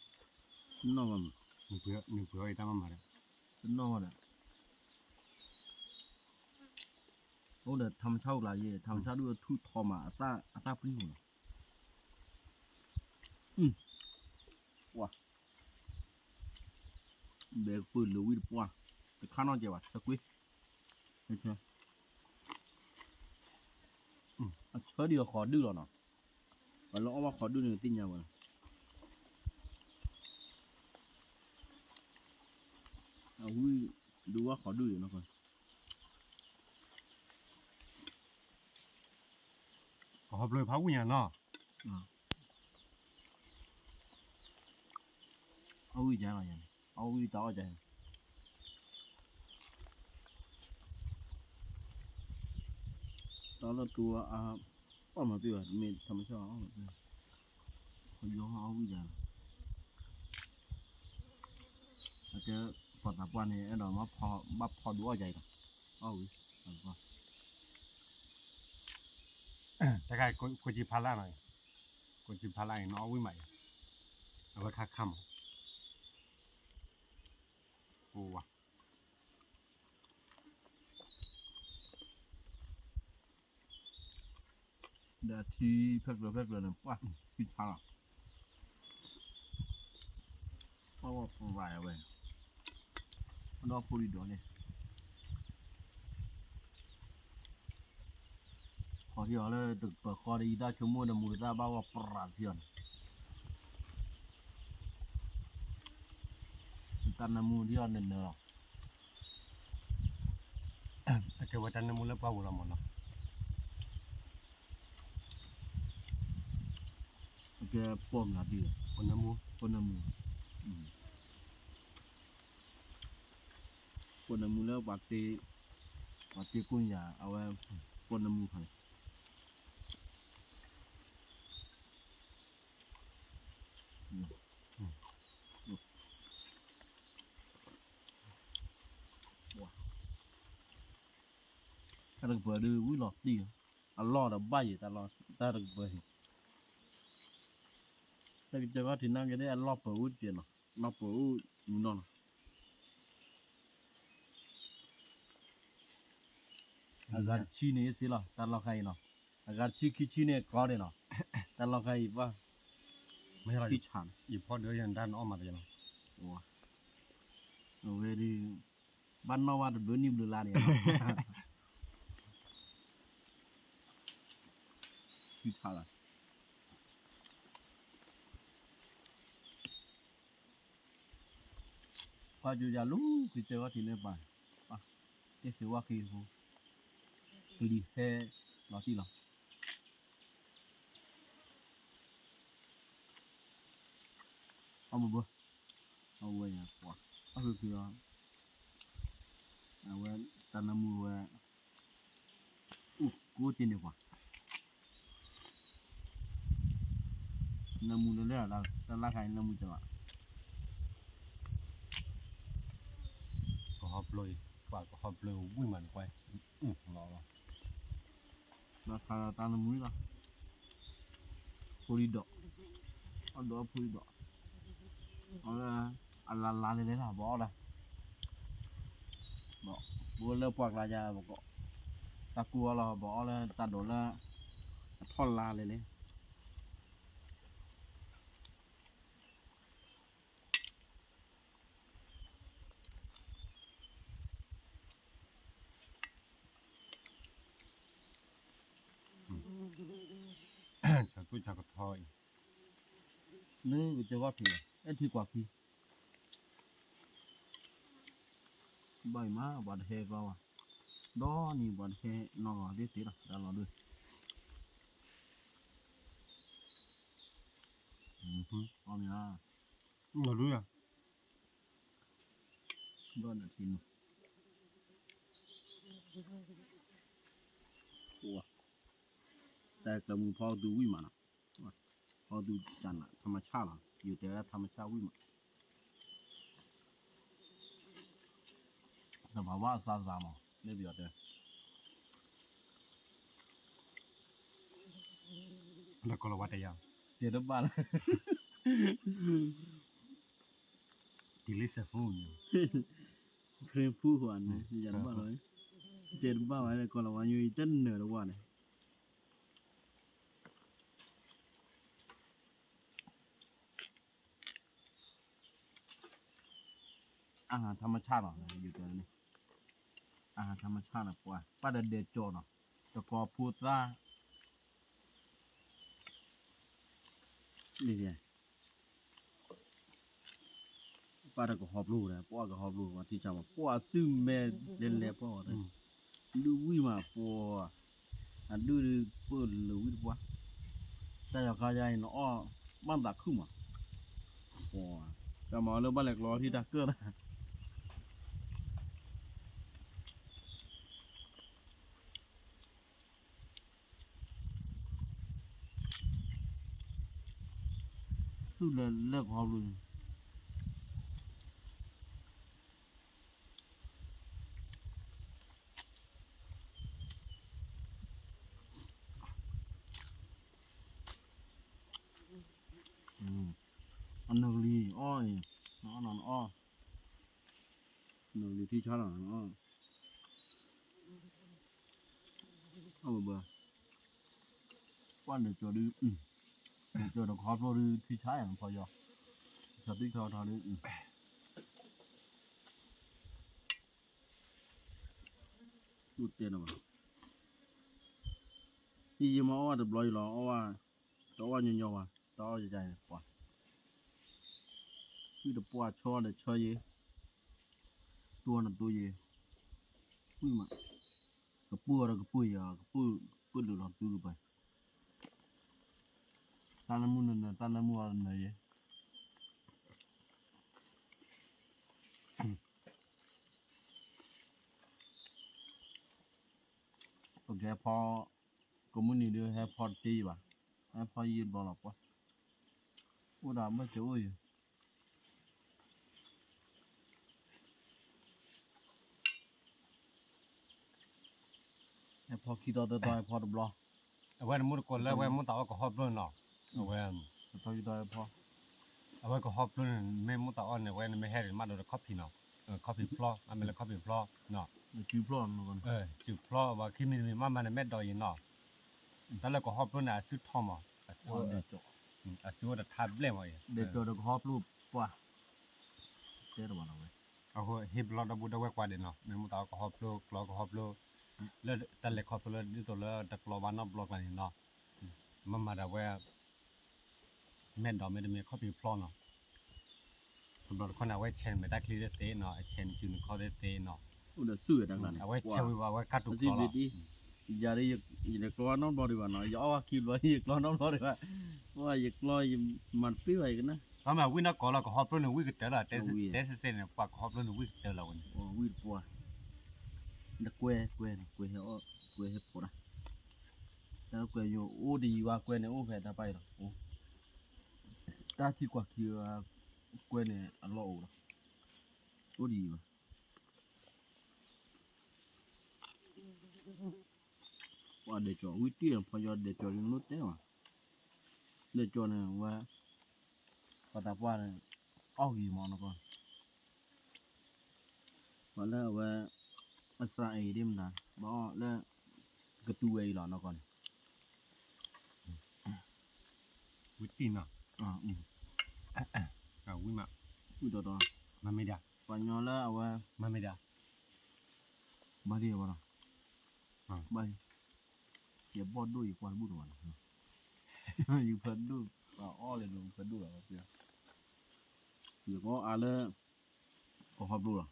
နီၢ်ဝဲမး, နပှ့ၤအီၣ်အံၤတၢ်မၤမၤဒီး, တနီၢ်ဝဲဒီး, အိၣ်ဒီးထါမဆါအိၣ်ကျါယဲ, ထါမဆါဒုးထူၣ်ထီမး, အသၣ်ပှံၢ်မးနီၤ, ပှၤ, ဘဲကပၢၢ်လၢဝံၣ်တပှၢ်, တခါနီၢ်ကဲဘၣ် ဆၢကွ့, အဆၢဒံးအဃီၤဒုၣ်လီၤနီၤ, ပှၤလၢအီၣ်ဘၣ်ဃီၤဒုၣ်န့ၣ်သ့ၣ်ညါဝဲလီၤ, အဝံၣ်ဒုးဘၣ်ဃီၤဒုၣ်န့ၣ်နီၤ, ကဟီဖျိဖးဝံၣ်ညါနီၤ, အဝံၣ်ယါလီၤယါန့ၣ် အဝံၣ်တၢ်အီၣ်ယါန့ၣ် တၢ်လၢတူအါ, အီၣ်မးသ့ဘၣ် တမ့ၢ်ထါမဆါအီၣ်မးသ့, ယီအီၣ်ဝံၣ်ယါလီၤ, အကဲ, ပှၤသးပှၢ်န့ၣ် အဲၣ်ဒိးမ့ၢ်ဘၣ်ဖီဒုးအီၣ်ယါအံၤလီၤ, အီၣ်ဝံၤ, တခါ ကိးကံဖးလၢ်နီၤ, ကိးကံဖးလၢ်အံၤ နအီၣ်ဝံၣ်မးအံၤ, အဝဲခါခါမး, အိၣ်ဝါ ဒီးထံဖျၢၣ်ကျၢၤဖျၢၣ်ကျၢၤန့ၣ် ပှၢ်ထံဆါလီၤ, ပှၢ်ဝဲပရၤဝဲ, ဒီဖိဒံးဒီးန့ၣ်, ခီထံအီၤလၢတကပၤဃီဒီး ယတၢ်ဆိကမိၣ်ဒီး မူတၢ်ဘၣ်ဂီၢ်ပြးထံအီၤန့ၣ်, တၢ်နၢမူထံအီၤနၢၤနၢၤလီၤ. အကဲဝဲတၢ်နၢမူလၢပှၢ်ပူၤလီၤမးနီၤ. အကဲပိာ်မုၣ်လီၤဒ်လဲၣ်, ပိာ်နၢမူ, ပိာ်နၢမူ, ပိာ်နၢမူလၢပှၤတ့, ပှၤတ့ကိၣ်ယၤ အဝဲ, ပိာ်နၢမူခီန့ၣ် တၢ်တကပၤဒုးဝံၣ်လီၤတံၢ်, အလီၢ်ဒီးဘၣ်ယံၤ, တၢ်တကပၤအံၤ, တၢ်ကစၢၢ်ခီၣ်ထံးနာ်က့ဒီး အလီၢ်ပၢၤအိၣ်တက့ၢ်နီၤ, လီၢ်ပၢၤအိၣ်မူနီၢ်နီၤ. အဂၤတဆံန့ၣ်စ့လီၤ တၢ်လီၢ်ခါအံၤနီၤ, အဂၤတဆံခံဆံန့ၣ်ကီဒံးနီၤ, တၢ်လီၢ်ခါအံၤဘၣ်, မ့ၢ်လီၤ, ယဖီဒၢယနတၢ်နအီၣ်မးတယနီၤ, အဝဲဒုး, ဘၣ်နီၣ်ဘၣ်တဘျုးနံၣ်ဘျုးလါန့ၣ်, ဆါလီၤ ပှၤကၠိယၤလူၤ ကစၢၢ်ဝဲထံးလၢပှၤ, တ့ၢ်သ့ဝဲခံဖိ, ကလံၤဟဲလီၤတံၢ်လီၤ, အဘၣ်ဘၣ်, အဝဲယၤပှၤ, အဖုဖုလီၤ, အဝဲတၢ်နၢမူဝဲ, အိၣ်ကိးက့ၤန့ၣ်ပှၤ နၢမူလၢလၢ တၢ်လၢ်ခါအံၤနၢမူကလီၤ, ကဟီဖျိအံၤ, ပှၤကဟီဖျိဝံၣ်မးန့ၣ်ကွၢ်, လီၤလီၤ, လီၤခါလီၤတၢ်နၢမူလီၤ, ဖိလံၤဒီး, အဒိးဖိလံၤဒီး, အဝဲ, အလါလါလဲၤလဲၤလီၤ ဘၣ်အီၣ်လၢ ဘၣ်အိၣ်လၢပှၢ်ကျါယၤ, တၢ်ကူအီၣ်လီၤ ဘၣ်အီၣ်လၢတၢ်ဒိးလၢ, အထီၣ်လါလဲၤလဲၤ ဆၣ်ကိၣ်ဆၣ်ကထီအံၤ, လၢကစၢၢ်ဂီၢ်ထံး, အဲၣ်ထံကွၢ်ခံ ဘၣ်အံၤမး ပှၤတဟဲဘၣ်ဝဲ, ဒီနံၤပှၤတဟဲနီၢ်ဂီၤသ့သ့လီၤ တၢ်လီၤဒုး, အီၣ်မ့ၢ်ဧါ, လီၤဒုးဧါ, ဒီနံၤထံနုၤ, တၢ်ကျဲမုၢ်ဖီကဒုဝံၣ်မးနီၤ, ဖီကဒုတၢ်နး ထမဆၣ်လီၤ ယတဲဝဲဒၣ်ထမဆၣ်ဝံၣ်မး သဘာဝအစားအစာမး လၢပယီၤတဲ, လၢကီၢ်လီၤဝါတဲယၤ, တဲတဘၣ်လၢ, တံၤလံစဲးဖူန့ၣ်, ခရံာ်ဖူဟိန့ၣ် ယၤတဘၣ်လီၤ, တဲတဘၣ်ဝဲလၢကီၢ်လီၤဝါညိ ယတနၢၤတဝၢ်န့ၣ် อาหารธรรมชาติလီၤ, ယတဲန့ၣ်, อาหารธรรมชาติလီၤ ပှၤ ပၢ်တဒဲကၠီနီၤ, တကီၤဖိသၣ်, ပၢ်တကဟီပျိဒီး ပှၤကဟီပျိ ပှၤထံဆါမး ပှၤစုမဲာ်လဲၤလဲၤပှၤဝဲ, ဒုးဝံၣ်မးပှၤ, အဒုးဒုးပၢၢ်လၢဝံၣ်တပှၢ်, တၢ်ယီၤခါယါအံၤနအီၣ် ဘၣ်သးခုမး, ပှၤ, တၢ်မၤလၢဘၣ်လဲၤကျီထံတၢ်ကၢၢ်တၢ် သူၣ်လၢလၢကဟီပျိန့ၣ်, အနီၢ်ကလံၤအီၣ်အံၤ, နအီၣ်နီၤနအီၣ်, နီၢ်ကလံၤထံဆါလီၤနအီၣ် အဘၣ်ဘၣ်, ကွၢ်လၢကၠီဒုး, လၢကၠီတခီဖျိဒုးထံဆါယၤနဖီယီၤ, ကၠီသံထီထီဒုး, အိၣ်တဲနီၤဘၣ်, ယမ့ၢ်အီၣ်ဝဲတဘျီအံၤလီၤ, အီၣ်ဝဲ, တအီၣ်ညီညီဘၣ်, တအီၣ်ယယၤပှၤ, ဝံၣ်တပှၢ် ဆီဒီးဆီယ့, တူၢ်နတူၢ်ယ့, ဝံၣ်မး, ကပုၢ်အီၤဒီးကပုၢ်ယၤ, ကပုၢ်, ကပုၢ်လုာ်လီၤသုကပၤ, တၢ်နၢမူနၢၤနၢၤ, တၢ်နၢမူအီၤနၢၤယ့, ပကဟဲဖီ, ကိးမုၢ်နံၤဒုးဟဲဖီတသ့ယံၤဘၣ်, ဟဲဖီယံာ်တဘျီလီၤပှၤ, အိၣ်ဒီးဘၣ်စၢၤအိၣ်ယံၤ ဟဲဖီခံတီၤသၢတီၤ ဟဲဖီတဘျီ, အဝဲန့ၣ်မူတကိးလၢအဝဲမိၢ်သးအီၣ်ကဟီဖျိနီၤ, အဝဲ, ဖီ, အဝဲကဟီဖျိန့ၣ် မ့ၢ်မိၢ်သးအီၣ်န့ၣ် အဝဲန့ၣ်မ့ၢ်ဟဲန့ၣ် မၤဒိးဒီးခီၣ်ဖံးနီၤ, ခီၣ်ဖံးဖျီ, အမ့ၢ်လၢခီၣ်ဖံးဖျီနီၤ, စုဖျီ, စုဖျီ, ပှၤခံမံၤတမံၤမးမးန့ၣ် မဲာ်ဒိးယံၤနီၤ, တၢ်လၢကဟီဖျိန့ၣ် အစုထီၣ်မး, အစုအိၣ်တထါဘျဲၣ်မး, ဒဲးကၠီၤဒီးကဟီဖျိပှၤ တဲတဘၣ်လီၤဝဲ, အဃိဟ့ၣ်ဘျီဒီပုၢ်ဒီဝဲၢ်ကွၢ်ဒဲးနီၤ, မ့ၢ်မိၢ်သးအီၣ်ကဟီဖျိ ကျီကဟီဖျိ, လၢတၢ်လဲၤခီဖျိလၢဒ်သိးလၢတကျီဘၣ်နီတဘျီကျါန့ၣ်နီၤ, မၤမၤဒၣ်ဝဲ, မဲာ်ဒိးမ့တမ့ၢ်ခီၣ်ဖံးဖျီနီၤ, တဘျီတခီန့ၣ် အဝဲဆဲးန့ၣ်မဲာ်တၢ်ချံသ့သ့နီၤ, အဆဲးန့ၣ်စုန့ၣ်ခီသ့သ့နီၤ, အဝဲဆဲးဝံၤဘၣ် အဝဲကၢ်တူာ်ကျီလီၤ, ယၤဒ်ယကျီနီတဘျီဒံးဘၣ်နီၤ, ယအီၣ်ဝဲခံဘျီ ယကျီနီတဘျီဒံးဘၣ်, ယကျီယမၤတပ့ၢ်ဘၣ်ယကနၣ်, အမ့ၢ်ဝံၣ်နီၢ်ကီးလီၤ ကဟီဖျိန့ၣ်ဝံၣ်ကတၢၢ်လီၤ, တဲစ့စ့န့ၣ် ပှၤကဟီဖျိန့ၣ်ဝံၣ်ကတၢၢ်လီၤဝဲန့ၣ်, ဝံၣ်တပှၢ်, နကွဲကွဲန့ၣ် ကွဲဟဲအီၣ် ကွဲဟဲဖီတၢ်, တၢ်ကွဲယိၤအိၣ်တယံၤဘၣ် ကွဲန့ၣ်အိၣ်ဖဲတၢ်ပၢ်အံၤလီၤ, တၢ်ထံကွၢ်ခံ, ကွဲန့ၣ်အလီၢ်အိၣ်လီၤ, အိၣ်တယံၤဘၣ် ပှၤဒဲးကၠီၤ ဝံတံၢ် ဖီယီၤဒဲးကၠီၤလံ မ့ၢ်တဲဘၣ်, ဒဲးကၠီၤန့ၣ် ဝဲ, ပှၤသးပှၢ်န့ၣ်, အီၣ်ဂ့ၤမးနီၢ်ကီၢ်, ပှၤလၢအဝဲ, အစၢအံၤဒ်မတၤ ဘၣ်အီၣ်လၢ, ကတူၢ်ဝဲအံၤလီၤနီၢ်ကီၢ်န့ၣ် ဝံတံၢ်နီၤ, ဝံမး, ဝံတီတီ, မၤမ့ၢ်ဒၣ်, ပှၤညီလၢအဝဲ, မၤမ့ၢ်ဒၣ်, ဘၣ်ဒ်အဝဲလီၤ, ဘၣ်, ယဘီၣ်ဒိၣ်ယကွၢ်တဘူၣ်တဝဲလီၤ, ယဖးဒိၣ်, အီၣ်လၢနဖးဒိၣ်လီၤ, ယကအီၣ်အါလၢ, ကဟီဖျိလီၤ ပှ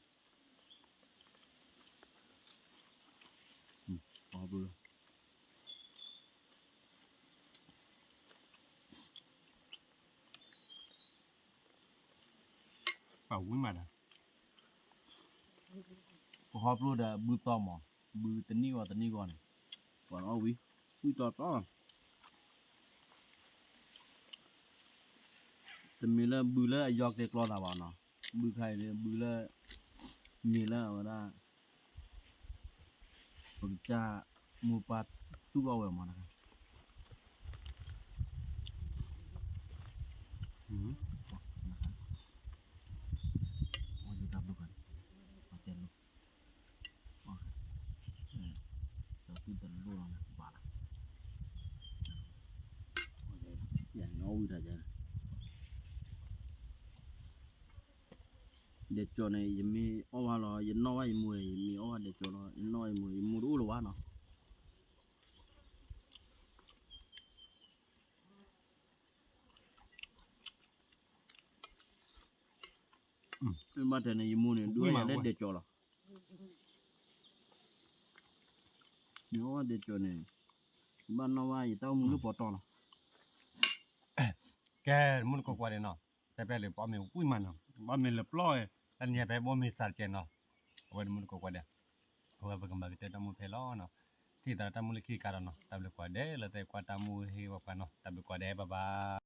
ၤဝံမးဒီး, ကဟီဖျိဒီးဘုသီမး, ဘုတနံၣ်ဂီၤတနံၣ်ဂီၤန့ၣ်, ပှၤအီၣ်ဝံ, ဝံတီတီလီၤ တမ့ၢ်လၢဘုလၢအယီၤကျဲကျီသးဘၣ်နီၤ, ဘုခါအံၤန့ၣ် ဘုလၢ, မ့ၢ်လၢအဝဲဒၣ်, ပကစၢ်မိၢ်ပၢ်သူၣ်ထီၣ်ဝဲမးနီၤ, အီၣ်ယတၢ်ဘျုးခါန့ၣ်, အီၣ်တဲလိာ်, အီၣ်, ဒီးသုတလိၣ်လီၤန့ၣ် ဘၣ်လီၤ, ယနီၣ်ဝံၤတၢ်ယါန့ၣ်, ဒဲးကၠီၤန့ၣ် ယမ့ၢ်အီၣ်ဝဲလီၤ ယနီၣ်ဝဲယမိၢ်, ယမ့ၢ်အီၣ်ဝဲဒဲးကၠီၤလီၤ ယနီၣ်ဝဲယမိၢ်, ယမိၢ်တအိၣ်လၢၤဘၣ်နီၤ. မ့ၢ်ဘၣ်တဲန့ၣ် ယမိၢ်န့ၣ် ဒိၣ်ယၤလၢဒဲးကၠီၤလီၤ. မ့ၢ်အီၣ်ဝဲဒဲးကၠီၤန့ၣ် ဘၣ်နီၣ်ဘၣ်ယတၢ်အိၣ်မူလၢပီတီၢ်လီၤ. ကဲ တမူတကိးကွၢ်ဒဲးနီၤ, ဖဲဖဲလၢပအီၣ်မ့ၤဝံၣ်မးနီၤ, ပအီၣ်မ့ၤလၢပျီ, တနံၤဖဲပအီၣ်မ့ၤစၢ်တကဲးနီၤ, အဝဲတမူတကိးကွၢ်ဒဲး, အဝဲပကမၤကတၢၢ်တၢ်မူဖဲလီၤနီၤ, ထံၣ်သးတၢ်မူလၢခံကါဒီးနီၤ, တၢ်ဘျုးကွၢ်ဒဲးလၢသုကွၢ်တၢ်မူဟ့ၣ်ဝဲပှၤနီၤ, တၢ်ဘျုးကွၢ်ဒဲး bye bye.